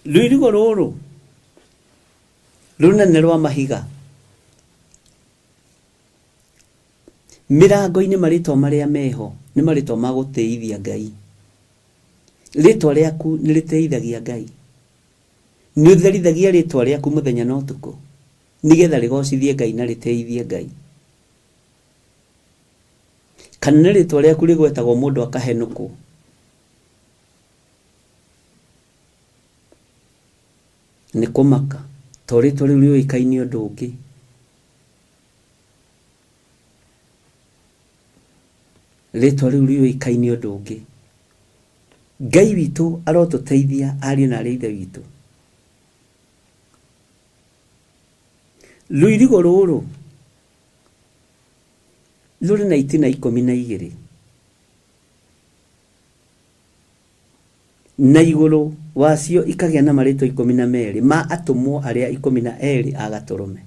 Rũirigo rũrũ rũnene rwa mahiga mĩrango-inĩ marĩtwa marĩa meho nĩ marĩtwa ma gũtĩithia Ngai. Rĩtwa rĩaku nĩ rĩtĩithagia Ngai. Nĩ ũtherithagia rĩtwa rĩaku mũthenya na ũtukũ nĩgetha rĩgocithie Ngai na rĩtĩithie Ngai. Kana nĩ rĩtwa rĩaku rĩgwetagwo mũndũ akahenũkwo? Nĩ kũmaka to rĩtwa rĩu rĩũĩkaine ũndũ ũngĩ. Rĩtwa rĩu rĩũĩkaine ũndũ ũngĩ. Ngai witũ arotũteithia ariũ na arĩ a Ithe witũ. Rũirigo rũrũ rũrĩ na itina 12 na igũrũ wacio ikagĩa na marĩtwa 12 ma atũmwo arĩa 12 a Gatũrũme.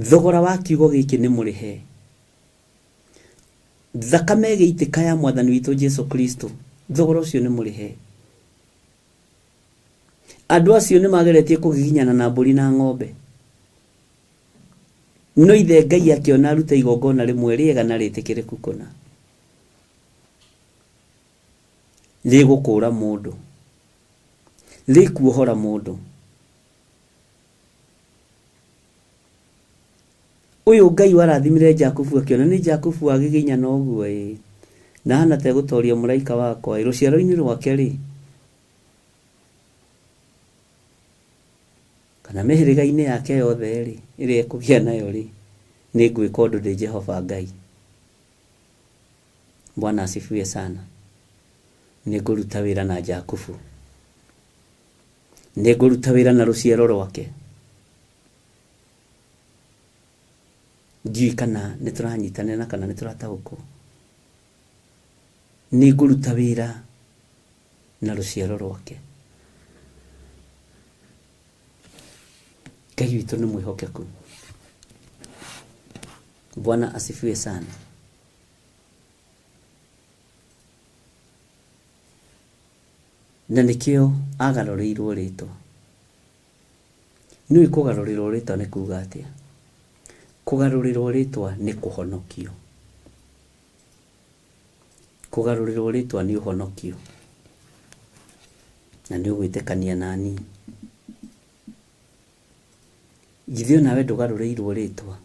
Thogora wa kiugo gĩkĩ nĩ mũrĩhe. Thakame ĩgĩitĩka ya Mwathani witũ Jesu Kristo, thogora ũcio nĩ mũrĩhe. Andũ acio nĩ mageretie kũgiginyana na mbũri na ng'ombe. No ithe Ngai akĩona arute igongona rĩmwe rĩega na rĩtĩkĩrĩku kũna. Rĩgũkũra mũndũ. Rĩkuohora mũndũ. Ũyũ Ngai warathimire Jakubu akĩona nĩ Jakubu agiginyana ũguo ĩ, na ahana ta egũtoria mũraika wakwa ĩ, rũciaro-inĩ rwake rĩ, kana mĩhĩrĩga-inĩ yake yothe rĩ, ĩrĩa ekũgĩa nayo rĩ, nĩ ngwĩka ũndũ ndĩ Jehova Ngai. Bwana asifiwe sana. Nĩ ngũruta wĩra na Jakubu. Nĩ ngũruta wĩra na rũciaro rwake. Ndiũĩ kana nĩ tũranyitanĩra na kana nĩ tũrataũkwo. Nĩ ngũruta wĩra na rũciaro rwake. Ngai witũ nĩ mwĩhokeku. Bwana asifiwe sana. Na nĩkĩo agarũrĩirwo rĩtwa. Nĩũĩ kũgarũrĩrwo rĩtwa nĩ kuga atĩa? Kũgarũrĩrwo rĩtwa nĩ kũhonokio. Kũgarũrĩrwo rĩtwa nĩ ũhonokio. Na nĩ ũgwĩtĩkania nani. Githĩ onawe ndũgarũrĩirwo rĩtwa?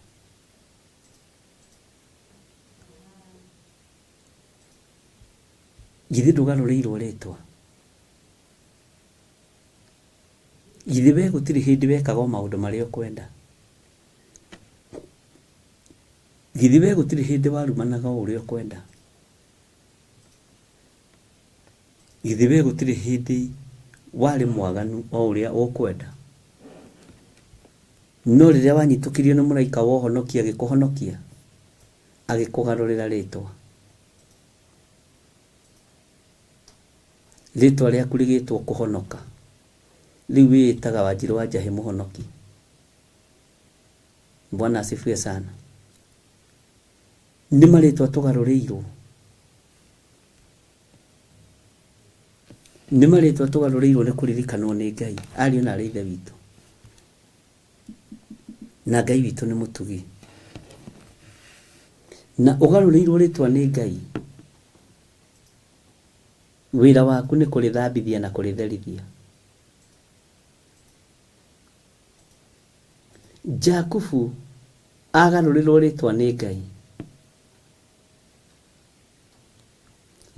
Githĩ ndũgarũrĩirwo rĩtwa? Githĩ we gũtirĩ hĩndĩ wekaga o maũndũ marĩa ũkwenda? Githĩ we gũtirĩ hĩndĩ warumanaga o ũrĩa ũkwenda? Githĩ we gũtirĩ hĩndĩ warĩ mwaganu o ũrĩa ũkwenda? No rĩrĩa wanyitũkirio nĩ mũraika wa ũhonokia agĩkũhonokia, agĩkũgarũrĩra rĩtwa. Rĩtwa rĩaku rĩgĩtwo kũhonoka. Rĩu wĩĩtaga Wanjirũ wa Njahĩ mũhonoki. Bwana asifiwe sana. Nĩ marĩtwa tũgarũrĩirwo. Nĩ marĩtwa tũgarũrĩirwo nĩ kũririkanwo nĩ Ngai, ariũ na arĩ Ithe witũ. Na Ngai witũ nĩ mũtugi. Na ũgarũrĩirwo rĩtwa nĩ Ngai, wĩra waku nĩ kũrĩthambithia na kũrĩtherithia. Jakubu agarũrĩrwo rĩtwa nĩ Ngai,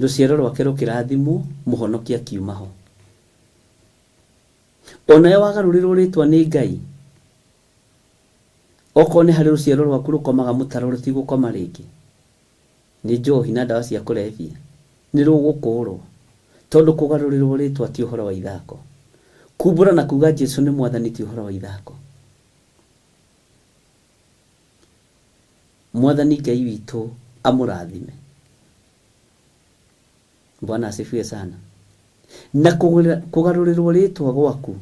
rũciaro rwake rũkĩrathimwo, mũhonokia akiuma ho. Onawe wagarũrĩrwo rĩtwa nĩ Ngai, okorwo nĩ harĩ rũciaro rwaku rũkomaga mũtaro rũtigũkoma rĩngĩ, nĩ njohi na ndawa cia kũrebia, nĩ rũgũkũrwo. Tondũ kũgarũrĩrwo rĩtwa ti ũhoro wa ithako. Kumbũra na kuga Jesu nĩ mwathani ti ũhoro wa ithako. Mwathani Ngai witũ amũrathime. Bwana asifiwe sana. Na kũgarũrĩrwo rĩtwa gwaku,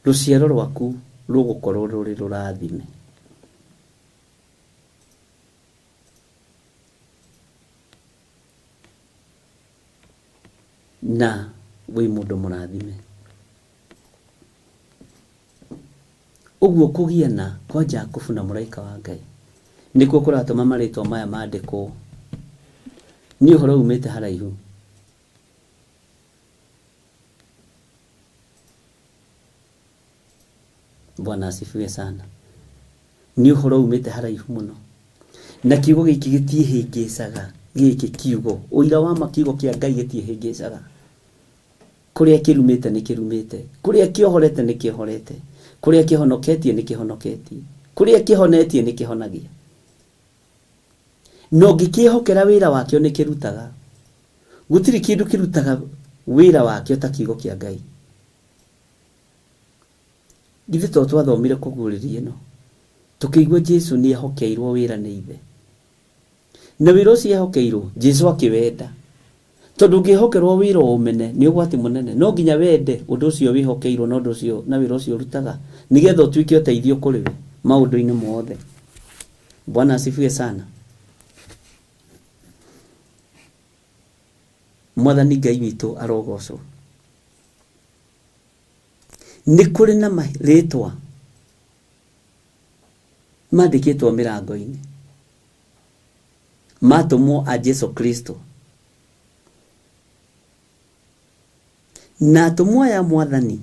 rũciaro rwaku rũgũkorwo rũrĩ rũrathime. Na wĩ mũndũ mũrathime. Ũguo kũgiana kwa Jakubu na mũraika wa Ngai nĩkuo kũratũma marĩtwa maya mandĩkwo. Nĩ ũhoro umĩte haraihu. Bwana asifiwe sana. Nĩ ũhoro umĩte haraihu mũno. Na kiugo gĩkĩ gĩtiĩhĩngĩcaga, gĩkĩ kiugo, ũira wa ma kiugo kĩa Ngai gĩtiĩhĩngĩcaga. Kũrĩa kĩrumĩte nĩ kĩrumĩte, kũrĩa kĩohorete nĩ kĩohorete, kũrĩa kĩhonoketie nĩ kĩhonoketie, kũrĩa kĩhonetie nĩ kĩhonagia. Na ũngĩkĩhokera wĩra wakĩo nĩ kĩrutaga. Gũtirĩ kĩndũ kĩrutaga wĩra wakĩo ta kiugo kĩa Ngai. Githĩ to twathomire kũguũrĩria ĩno, tũkĩigua Jesu nĩ ehokeirwo wĩra nĩ Ithe. Na wĩra ũcio ehokeirwo, Jesu akĩwenda. Tondũ ũngĩhokerwo wĩra ũmene nĩ ũgwati mũnene. No nginya wende ũndũ ũcio wĩhokeirwo na ũndũ ũcio na wĩra ũcio ũrutaga nĩgetha ũtuĩke ũteithio kũrĩ we maũndũ-inĩ mothe. Bwana asifiwe sana. Mwathani Ngai witũ arogocwo. Nĩ kũrĩ na marĩtwa mandĩkĩtwo mĩrango-inĩ matũmwo a Jesu Kristo. Na atũmwo aya Mwathani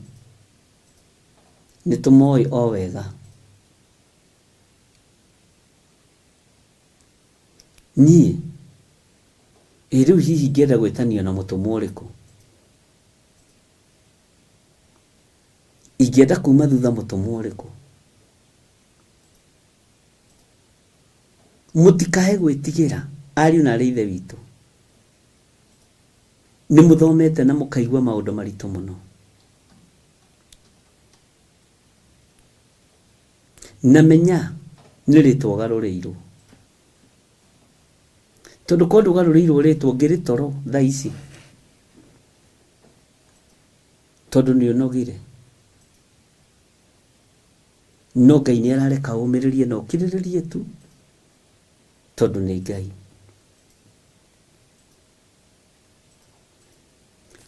nĩ tũmoĩ o wega. Niĩ ĩ rĩu hihi ingĩenda gwĩtanio na mũtũmwo ũrĩkũ? Ingĩenda kuma thutha mũtũmwo ũrĩkũ? Mũtikae gwĩtigĩra ariũ na arĩ ithe witũ. Nĩ mũthomete na mũkaigua maũndũ maritũ mũno. Na menya nĩ rĩtwa ũgarũrĩirwo. Tondũ korwo ndũgarũrĩirwo rĩtwa ũngĩrĩ toro thaa ici. Tondũ nĩ ũnogire. No Ngai nĩ arareka ũmĩrĩrie na ũkirĩrĩrie tu tondũ nĩ Ngai.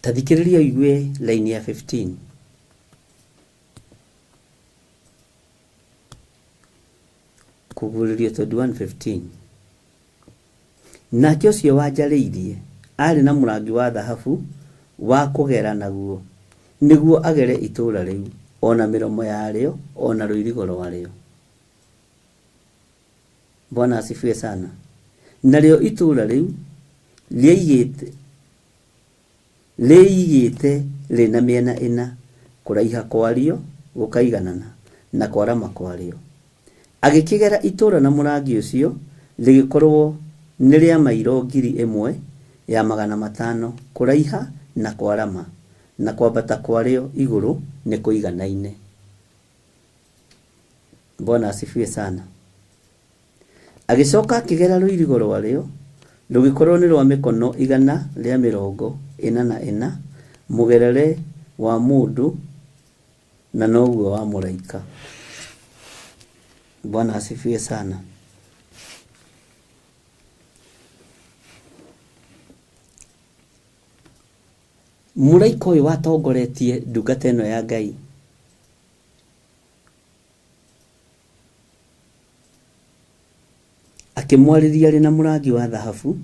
Ta thikĩrĩria ũigue line ya 15. Kũguũrĩrio 21:15. Nake ũcio wanjarĩirie aarĩ na mũrangi wa thahabu wa kũgera naguo, nĩguo agere itũũra rĩu, o na mĩromo yarĩo, o na rũirigo rwarĩo. Bwana asifiwe sana. Narĩo itũũra rĩu rĩaigĩte rĩigĩte rĩ na mĩena ĩna, kũraiha kwarĩo gũkaiganana na kwarama kwarĩo. Agĩkĩgera itũũra na mũrangi ũcio, rĩgĩkorwo nĩ rĩa mairo 1500 kũraiha na kwarama, na kwambata kwarĩo igũrũ nĩ kũiganaine. Bwana asifiwe sana. Agĩcoka akĩgera rũirigo rwarĩo, rũgĩkorwo nĩ rwa mĩkono 144, mũgerere wa mũndũ na noguo wa mũraika. Bwana asifiwe sana. Mũraika ũyũ watongoretie ndungata ĩno ya Ngai akĩmwarĩria arĩ na mũrangi wa thahabu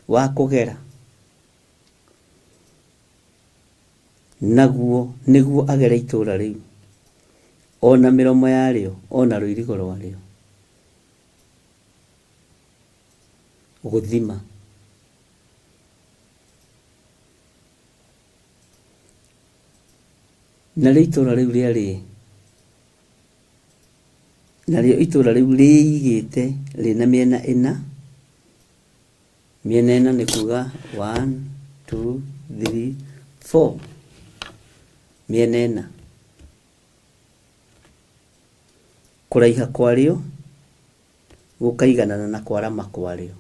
wa kũgera naguo nĩguo agere itũũra rĩu, o na mĩromo yarĩo, o na rũirigo rwarĩo. Gũthima. Narĩo itũũra rĩu rĩarĩ narĩo itũũra rĩu rĩigĩte rĩna mĩena ĩna. Mĩena ĩna nĩ kuga 1 2 3 4, mĩena ĩna. Kũraiha kwarĩo gũkaiganana na kwarama kwarĩo.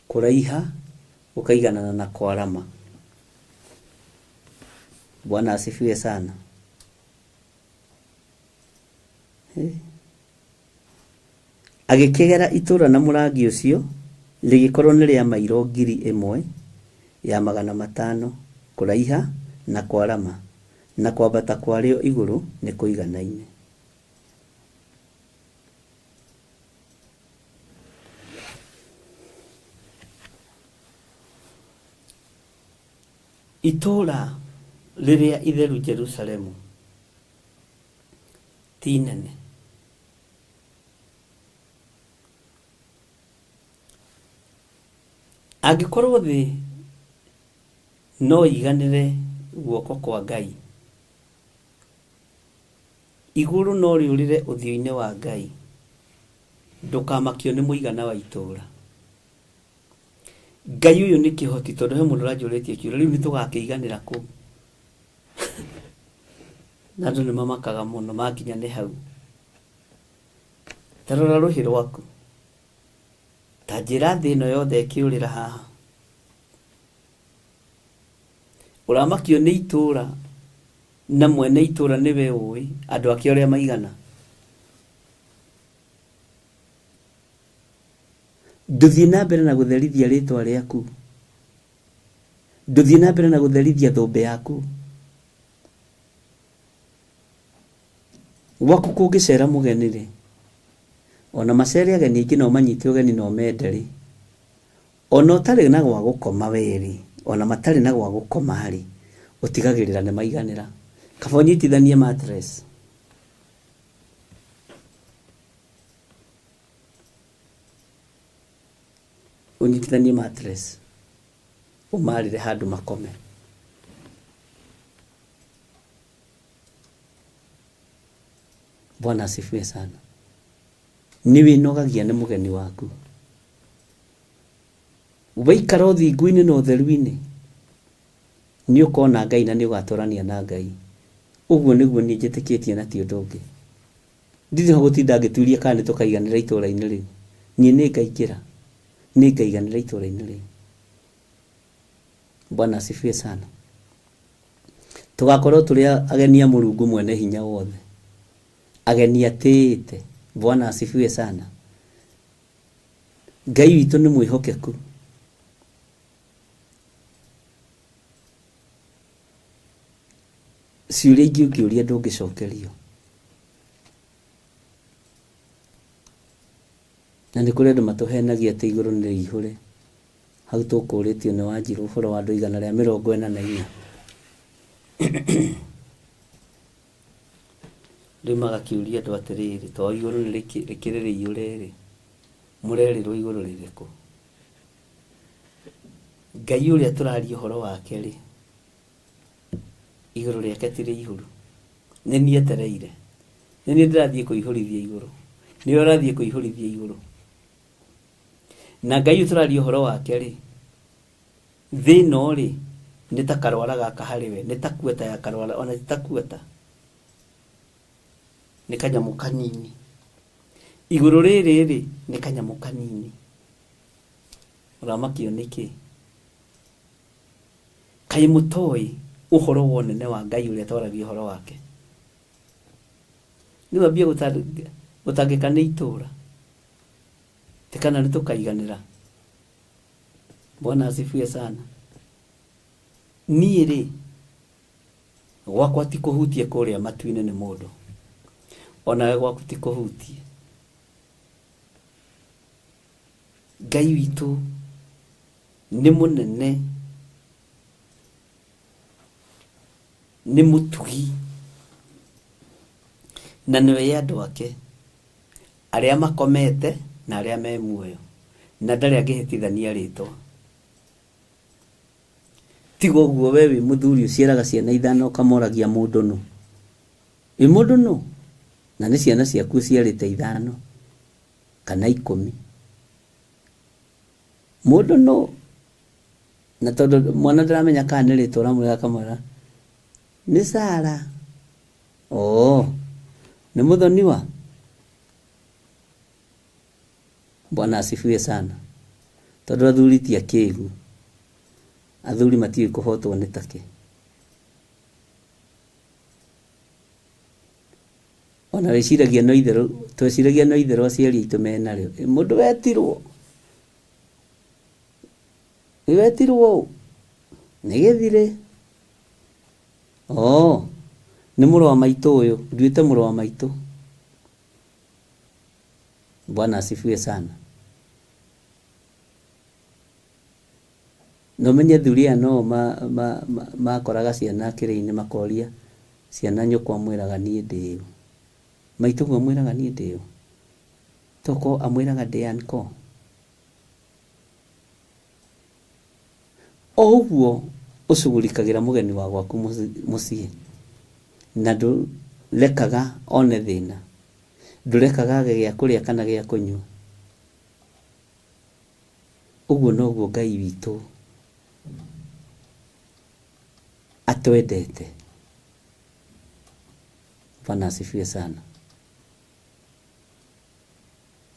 Kũraiha gũkaiganana na kwarama. Bwana asifiwe sana. Agĩkĩgera itũũra na mũrangi ũcio, rĩgĩkorwo nĩ rĩa mairo 1500 kũraiha na kwarama, na kwambata kwarĩo igũrũ nĩ kũiganaine. Itũũra rĩrĩa itheru Jerusalemu ti inene. Angĩkorwo thĩ no ĩiganĩre guoko kwa Ngai, igũrũ no rĩũrĩre ũthiũ-inĩ wa Ngai, ndũkamakio nĩ mũigana wa itũũra. Ngai ũyũ nĩ kĩhoti tondũ he mũndũ ũranjũrĩtie kĩũria rĩu nĩ tũgakĩiganĩra kũ? Na andũ nĩ mamakaga mũno makinya nĩ hau. Ta rora rũhĩ rwaku. Ta njĩra thĩ ĩno yothe ĩkĩũrĩra haha. Ũramakio nĩ itũũra na mwene itũũra nĩwe ũĩ andũ ake ũrĩa maigana. Ndũthiĩ na mbere na gũtherithia rĩtwa rĩaku. Ndũthiĩ na mbere na gũtherithia thũmbĩ yaku. Gwaku kũngĩcera mũgeni-rĩ, ona macere ageni aingĩ na ũmanyite ũgeni na ũmende-rĩ, ona ũtarĩ na gwa gũkoma we-rĩ, ona matarĩ na gwa gũkoma-rĩ, ũtigagĩrĩra nĩ maiganĩra. Kaba ũnyitithanie mattress. Ũnyitithanie mattress, ũmarĩre handũ makome. Bwana asifiwe sana. Nĩ wĩnogagia nĩ mũgeni waku. Waikara ũthingu-inĩ na ũtheru-inĩ, nĩ ũkona Ngai na nĩ ũgatũrania na Ngai. Ũguo nĩguo niĩ njĩtĩkĩtie na ti ũndũ ũngĩ. Ndirĩ ho gũtinda ngĩturia kana nĩ tũkaiganĩra itũũra-inĩ rĩu. Niĩ nĩ ngaingĩra, nĩ ngaiganĩra itũũra-inĩ rĩu. Bwana asifiwe sana. Tũgakorwo tũrĩ ageni a Mũrungu mwene hinya wothe. Ageni atĩĩte. Bwana asifiwe sana. Ngai witũ nĩ mwĩhokeku. Ciũria ingĩ ũngĩũria ndũngĩcokerio. Na nĩ kũrĩ andũ matũhenagia atĩ igũrũ nĩ rĩihũre. Hau tũkũrĩtio nĩ Wanjirũ ũhoro wa andũ 144. Rĩu magakĩũria andũ atĩrĩrĩ, to igũrũ nĩ rĩkĩrĩ rĩiyũre rĩ, mũrerĩrwo igũrũ rĩrĩkũ? Ngai ũrĩa tũraria ũhoro wake rĩ, igũrũ rĩake ti rĩihũru. Nĩ niĩ etereire. Nĩ niĩ ndĩrathiĩ kũihũrithia igũrũ. Nĩwe ũrathiĩ kũihũrithia igũrũ. Na Ngai ũyũ tũraria ũhoro wake rĩ, thĩ ĩno rĩ, nĩ ta karwara gaka harĩ we, nĩ ta kueta ya karwara, ona ti ta kueta, nĩ kanyamũ kanini. Igũrũ rĩrĩ rĩ, nĩ kanyamũ kanini. Ũramakio nĩkĩ? Kaĩ mũtoĩ ũhoro wa ũnene wa Ngai ũrĩa twaragia ũhoro wake? Rĩu ambie gũtangĩka nĩ itũũra. Ti kana nĩ tũkaiganĩra. Bwana asifiwe sana. Niĩ rĩ, gwakwa ti kũhutie kũrĩa matu-inĩ nĩ mũndũ. Onawe gwaku ti kũhutie. Ngai witũ nĩ mũnene, nĩ mũtugi, na nĩoĩ andũ ake. Arĩa makomete na arĩa me muoyo, na ndarĩ angĩhĩtithania rĩtwa. Tiga ũguo we wĩ mũthuri ũciaraga ciana ithano ũkamoragia mũndũ nũ? Wĩ mũndũ nũ? Na nĩ ciana ciaku ũciarĩte ithano kana ikũmi. Mũndũ nũ? Na tondũ mwana ndaramenya kana nĩ rĩtwa ũramwĩra akamwĩra nĩ Sarah. Oo, nĩ mũthoniwa? Bwana asifiwe sana. Tondũ athuri ti akĩgu. Athuri matiũĩ kũhotwo nĩ takĩ. Ona wĩciragia no itherũ, tweciragia no itherũ aciari aitũ menarĩo. Ĩ mũndũ wetirwo, ĩ wetirwo ũ? Nĩ gĩthirĩ. Oo, nĩ mũrũ wa maitũ ũyũ, nduĩte mũrũ wa maitũ. Bwana asifiwe sana. Na ũmenye athuri aya no makoraga ciana kĩrĩa-inĩ makoria ciana nyũkwa amwĩraga niĩ ndĩ ũ? Maitũguo amwĩraga niĩ ndĩ ũ? Tokorwo amwĩraga ndĩ uncle. O ũguo ũcugurikagĩra mũgeni wa gwaku mũciĩ, na ndũrekaga one thĩna, ndũrekaga age gĩa kũrĩa kana gĩa kũnyua, ũguo noguo Ngai witũ atwendete. Bwana asifiwe sana.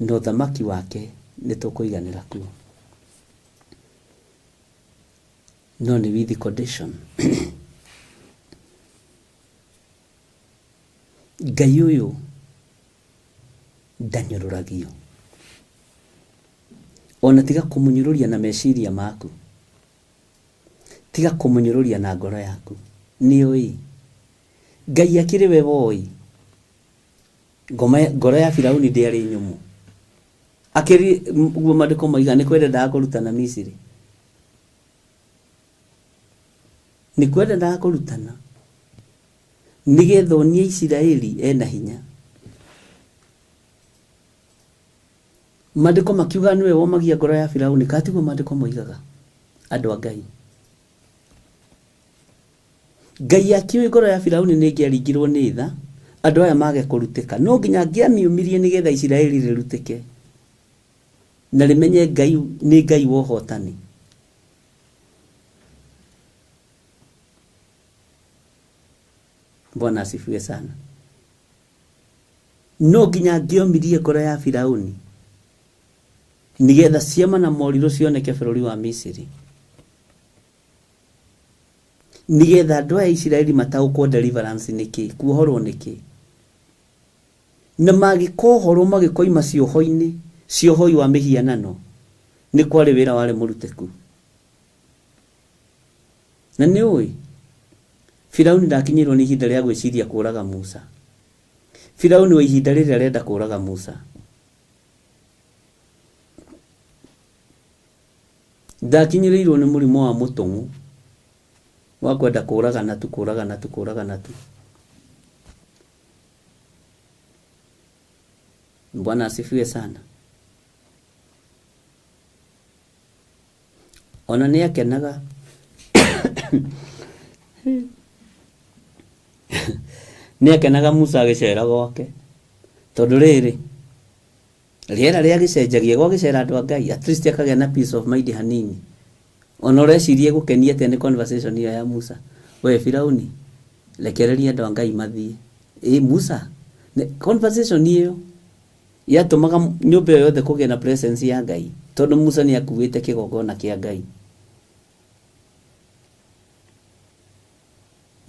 Na ũthamaki wake nĩ tũkũiganĩra kuo. No nĩ with condition. Ngai ũyũ ndanyũrũragio. Ona tiga kũmũnyũrũria na meciria maku. Tiga kũmũnyũrũria na ngoro yaku. Nĩoĩ. Ngai akĩrĩ we woĩ. Ngoro ya Firauni ndĩarĩ nyũmũ. Akĩrĩ guo maandĩko moigaga nĩ kwenda endaga kũrutana Misiri. Nĩ kwenda endaga kũrutana nĩgetha onie Isiraeli ena hinya. Maandĩko makiugaga nĩwe womagia ngoro ya Firauni, kana tiguo maandĩko moigaga? Andũ a Ngai. Ngai akĩũĩ ngoro ya Firauni nĩ ĩngĩaringirwo nĩ tha, andũ aya mage kũrutĩka. No nginya angĩamiũmirie nĩgetha Isiraeli rĩrutĩke na rĩmenye Ngai nĩ Ngai wa ũhotani. Bwana asifiwe sana. No nginya angĩomirie ngoro ya Firauni nĩgetha ciama na morirũ cioneke bũrũri wa Misiri. Nĩgetha andũ aya a Isiraeli mataũkwo deliverance nĩ kĩ, kuohorwo nĩ kĩ. Na magĩkohorwo magĩkoima cioho-inĩ cia ũhoi wa mĩhianano, nĩ kwarĩ wĩra warĩ mũrutĩku. Na nĩ ũĩ, Firauni ndakinyĩirwo nĩ ihinda rĩa gwĩciria kũraga Musa. Firauni wa ihinda rĩrĩ arenda kũraga Musa. Ndakinyĩrĩirwo nĩ mũrimũ wa mũtũng'ũ wa kwenda kũragana tu kũragana tu kũragana tu. Bwana asifiwe sana. Ona nĩ akenaga nĩ akenaga Musa agĩcera gwake tondũ rĩrĩ Rĩera rĩa gĩcenjagia gwagĩcera andũ a Ngai at least akagĩa na peace of mind hanini. Ona ũreciria ĩgũkenia atĩa nĩ conversation ĩyo ya Musa. We Firauni, rekereria andũ a Ngai mathiĩ. Ĩ Musa, conversation ĩyo yatũmaga nyũmba ĩyo yothe kũgĩa na presence ya Ngai tondũ Musa nĩ akuĩte kĩgongona kĩa Ngai.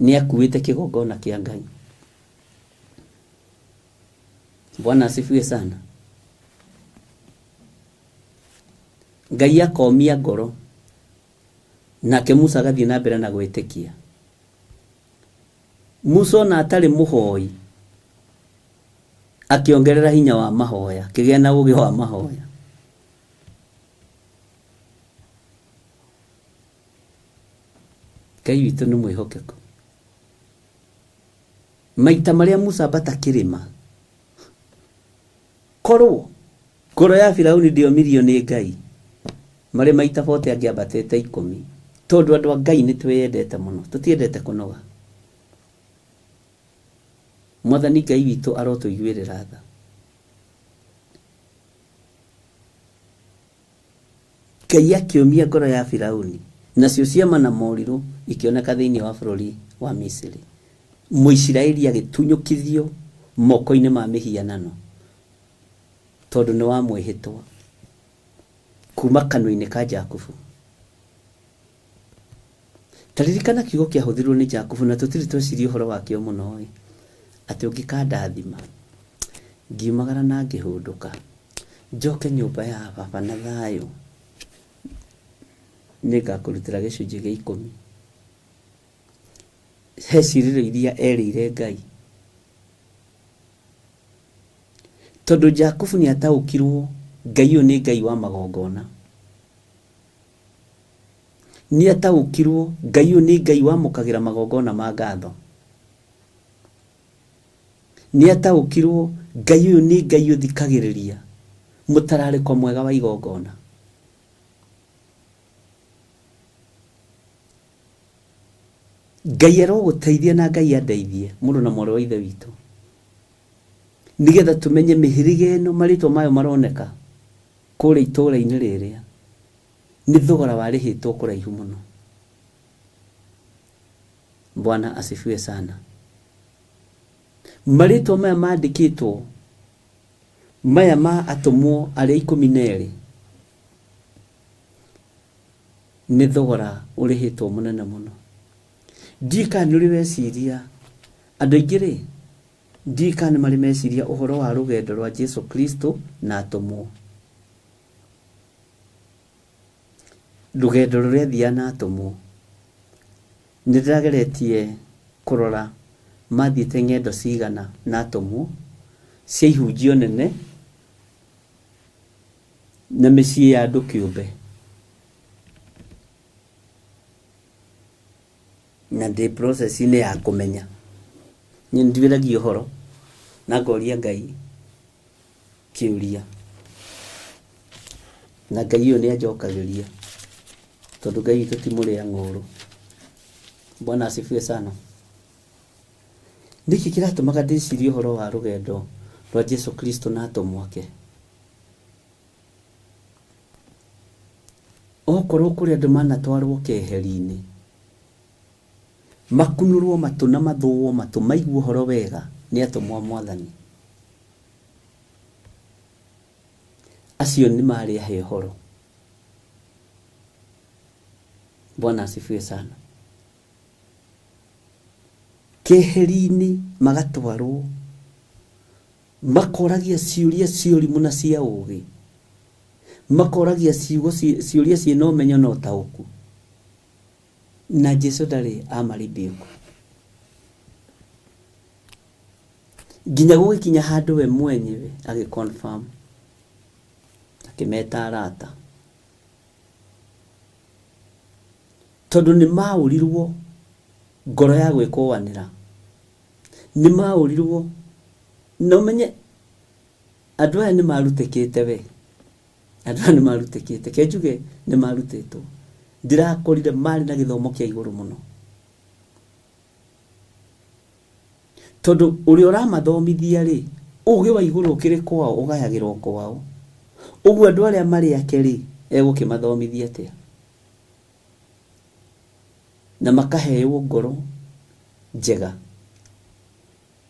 Nĩ akuĩte kĩgongona kĩa Ngai. Bwana asifiwe sana. Ngai akomia ngoro nake Musa agathiĩ na mbere na gwĩtĩkia. Musa ona atarĩ mũhoi akĩongerera hinya wa mahoya, akĩgĩa na ũgĩ wa mahoya. Ngai witũ nĩ mwĩhokeku. Maita marĩa Musa ambata kĩrĩma, korwo ngoro ya Firauni ndĩomirio nĩ Ngai, marĩ maita bote angĩambatĩte ikũmi. Tondũ andũ a Ngai nĩ twĩyendete mũno, tũtiendete kũnoga. Mwathani Ngai witũ arotũiguĩrĩra tha. Ngai akĩũmia ngoro ya Firauni, nacio ciama na morirũ ikĩoneka thĩinĩ wa bũrũri wa Misiri. Mũisiraeli agĩtunyũkithio moko-inĩ ma mĩhianano, tondũ nĩ wa mwĩhĩtwa kuuma kanua-inĩ ka Jakubu. Ta ririkana kiugo kĩahũthĩrirũo nĩ Jakubu na tũtirĩ tweciria ũhoro wakĩo mũno-ĩ, atĩ ũngĩkandathima, ngiumagara na ngĩhũndũka, njoke nyũmba ya baba na thayũ, nĩngakũrutĩra gĩcunjĩ gĩa ikũmi. He ciĩrĩro iria erĩire Ngai. Tondũ Jakubu nĩ ataũkirwo Ngai ũyũ nĩ Ngai wa magongona. Nĩ ataũkirwo Ngai ũyũ nĩ Ngai wamũkagĩra magongona ma ngatho. Nĩ ataũkirwo Ngai ũyũ nĩ Ngai ũthikagĩrĩria mũtararĩko mwega wa igongona. Ngai arogũteithia na Ngai andeithie mũrũ na mwarĩ wa ithe witũ, nĩgetha tũmenye mĩhĩrĩga ĩno marĩtwa mayo maroneka kũrĩa itũũra-inĩ rĩrĩa nĩ thogora warĩhĩtwo kũraihu mũno. Bwana asifiwe sana. Marĩtwa maya mandĩkĩtwo maya ma atũmwo arĩa 12 nĩ thogora ũrĩhĩtwo mũnene mũno. Ndiũĩ kana nĩ ũrĩ weciria, andũ aingĩ rĩ, ndiũĩ kana nĩ marĩ meciria ũhoro wa rũgendo rwa Jesu Kristo na atũmwo. Rũgendo rũrĩa athiaga na atũmwo. Nĩ ndĩrageretie kũrora mathiĩte ng'endo cigana na atũmwo cia ihunjio nene na mĩciĩ ya andũ kĩũmbe. Na ndĩ process-inĩ ya kũmenya. Niĩ nĩ nduĩragia ũhoro na ngoria Ngai kĩũria. Na Ngai ũyũ nĩ anjokagĩria tondũ Ngai witũ ti mũrĩa ng'ũrũ. Bwana asifiwe sana. Nĩkĩ kĩratũmaga ndĩcirie ũhoro wa rũgendo rwa Jesu Kristo na atũmwo ake? Okorwo kũrĩ andũ manatwarwo keheri-inĩ, makunũrwo matũ na mathũo matũ maigue ũhoro wega, nĩ atũmwo a Mwathani. Acio nĩ marĩ ahe ũhoro. Bwana asifiwe sana. Keheri-inĩ magatwarwo, makoragia ciũria cia ũrimũ na cia ũgĩ, makoragia ciugo ciũria ciĩna ũmenyo na ũtaũku, na Jesu ndarĩ amaribuke. Nginya gũgĩkinya handũ we mwenyewe agĩ confirm, akĩmeta arata. Tondũ nĩ maũrirwo ngoro ya gwĩkũanĩra, nĩ maũrirwo, na ũmenye andũ aya nĩ marutĩkĩte we, andũ aya nĩ marutĩkĩte, ke njuge nĩ marutĩtwo. Ndĩrakorire marĩ na gĩthomo kĩa igũrũ mũno. Tondũ ũrĩa ũramathomithia rĩ, ũgĩ wa igũrũ ũkĩrĩ kwao, ũgayagĩrwo kwao. Ũguo andũ arĩa marĩ ake rĩ, egũkĩmathomithia atĩa? Na makaheo ngoro njega,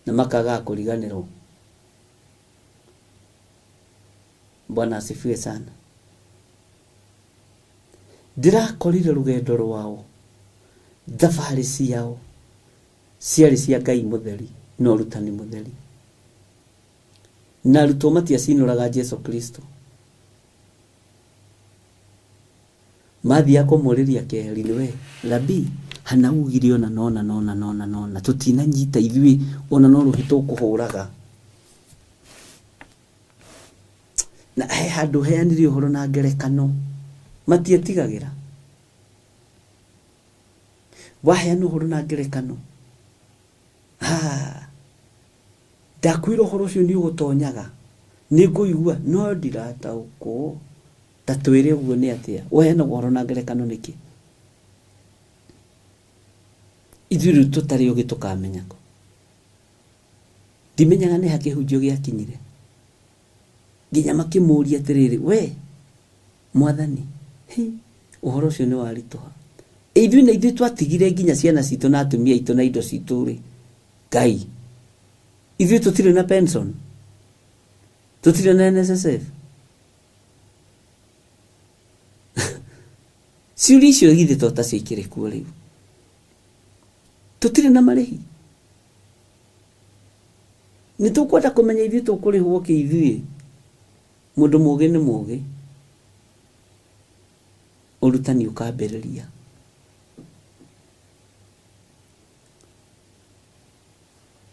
na makagaga kũriganĩrwo. Bwana asifiwe sana. Ndĩrakorire rũgendo rwao, thabarĩ ciao ciarĩ cia Ngai mũtheri na ũrutani mũtheri. Na arutwo matiacinũraga Jesu Kristo. Mathiaga kũmũrĩria keheri-inĩ, we rabi, hana ugire ona nona nona nona nona, tũtinanyita ithuĩ ona no rũhĩ tũkũhũraga. Na he handũ heanire ũhoro na ngerekano, matietigagĩra. Waheana ũhoro na ngerekano, ha, ndakwĩra ũhoro ũcio nĩ ũgũtonyaga, nĩ ngũigua, no ndirataũkwo. Ta twĩre ũguo nĩ atĩa? Ũheanaga ũhoro na ngerekano nĩkĩ? Ithuĩ rĩu tũtarĩ ũgĩ tũkamenya kũ? Ndimenyaga nĩ ha kĩhunjio gĩakinyire. Nginya makĩmũria atĩrĩrĩ, we Mwathani, hi, ũhoro ũcio nĩ waritũha. Ithuĩ na ithuĩ twatigire nginya ciana citũ na atumia aitũ na indo citũ rĩ, Ngai, ithuĩ tũtirĩ na pension, tũtirĩ na NSSF. Ciũria icio githĩ to tacio ikĩrĩ kuo rĩu? Tũtirĩ na marĩhi. Nĩ tũkwenda kũmenya ithuĩ tũkũrĩhwo kĩ ithuĩ. Mũndũ mũgĩ nĩ mũgĩ. Ũrutani ũkambĩrĩria.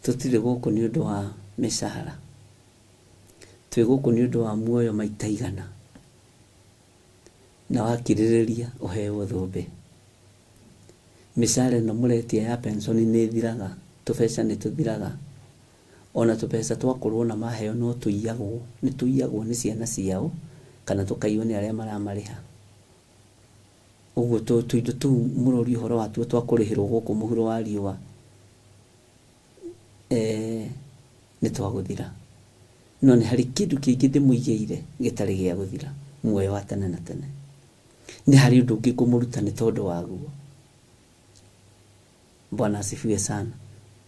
Tũtirĩ gũkũ nĩ ũndũ wa mĩcara. Twĩ gũkũ nĩ ũndũ wa muoyo maita igana. Na wakirĩrĩria ũheo thũmbĩ. Mĩcara ĩno mũretia ya pension nĩ ĩthiraga, tũbeca nĩ tũthiraga. Ona tũbeca twakorwo na maheo no tũiyagwo, nĩ tũiyagwo nĩ ciana ciao kana tũkaiywo nĩ arĩa maramarĩha. Ũguo tũindo tũu mũroria ũhoro watuo twa kũrĩhĩrwo gũkũ mũhuro wa riũa nĩ twagũthira. No nĩ harĩ kĩndũ kĩngĩ ndĩmũigĩire gĩtarĩ gĩa gũthira, muoyo wa tene na tene. Nĩ harĩ ũndũ ũngĩ ngũmũruta nĩ tondũ waguo. Bwana asifiwe sana.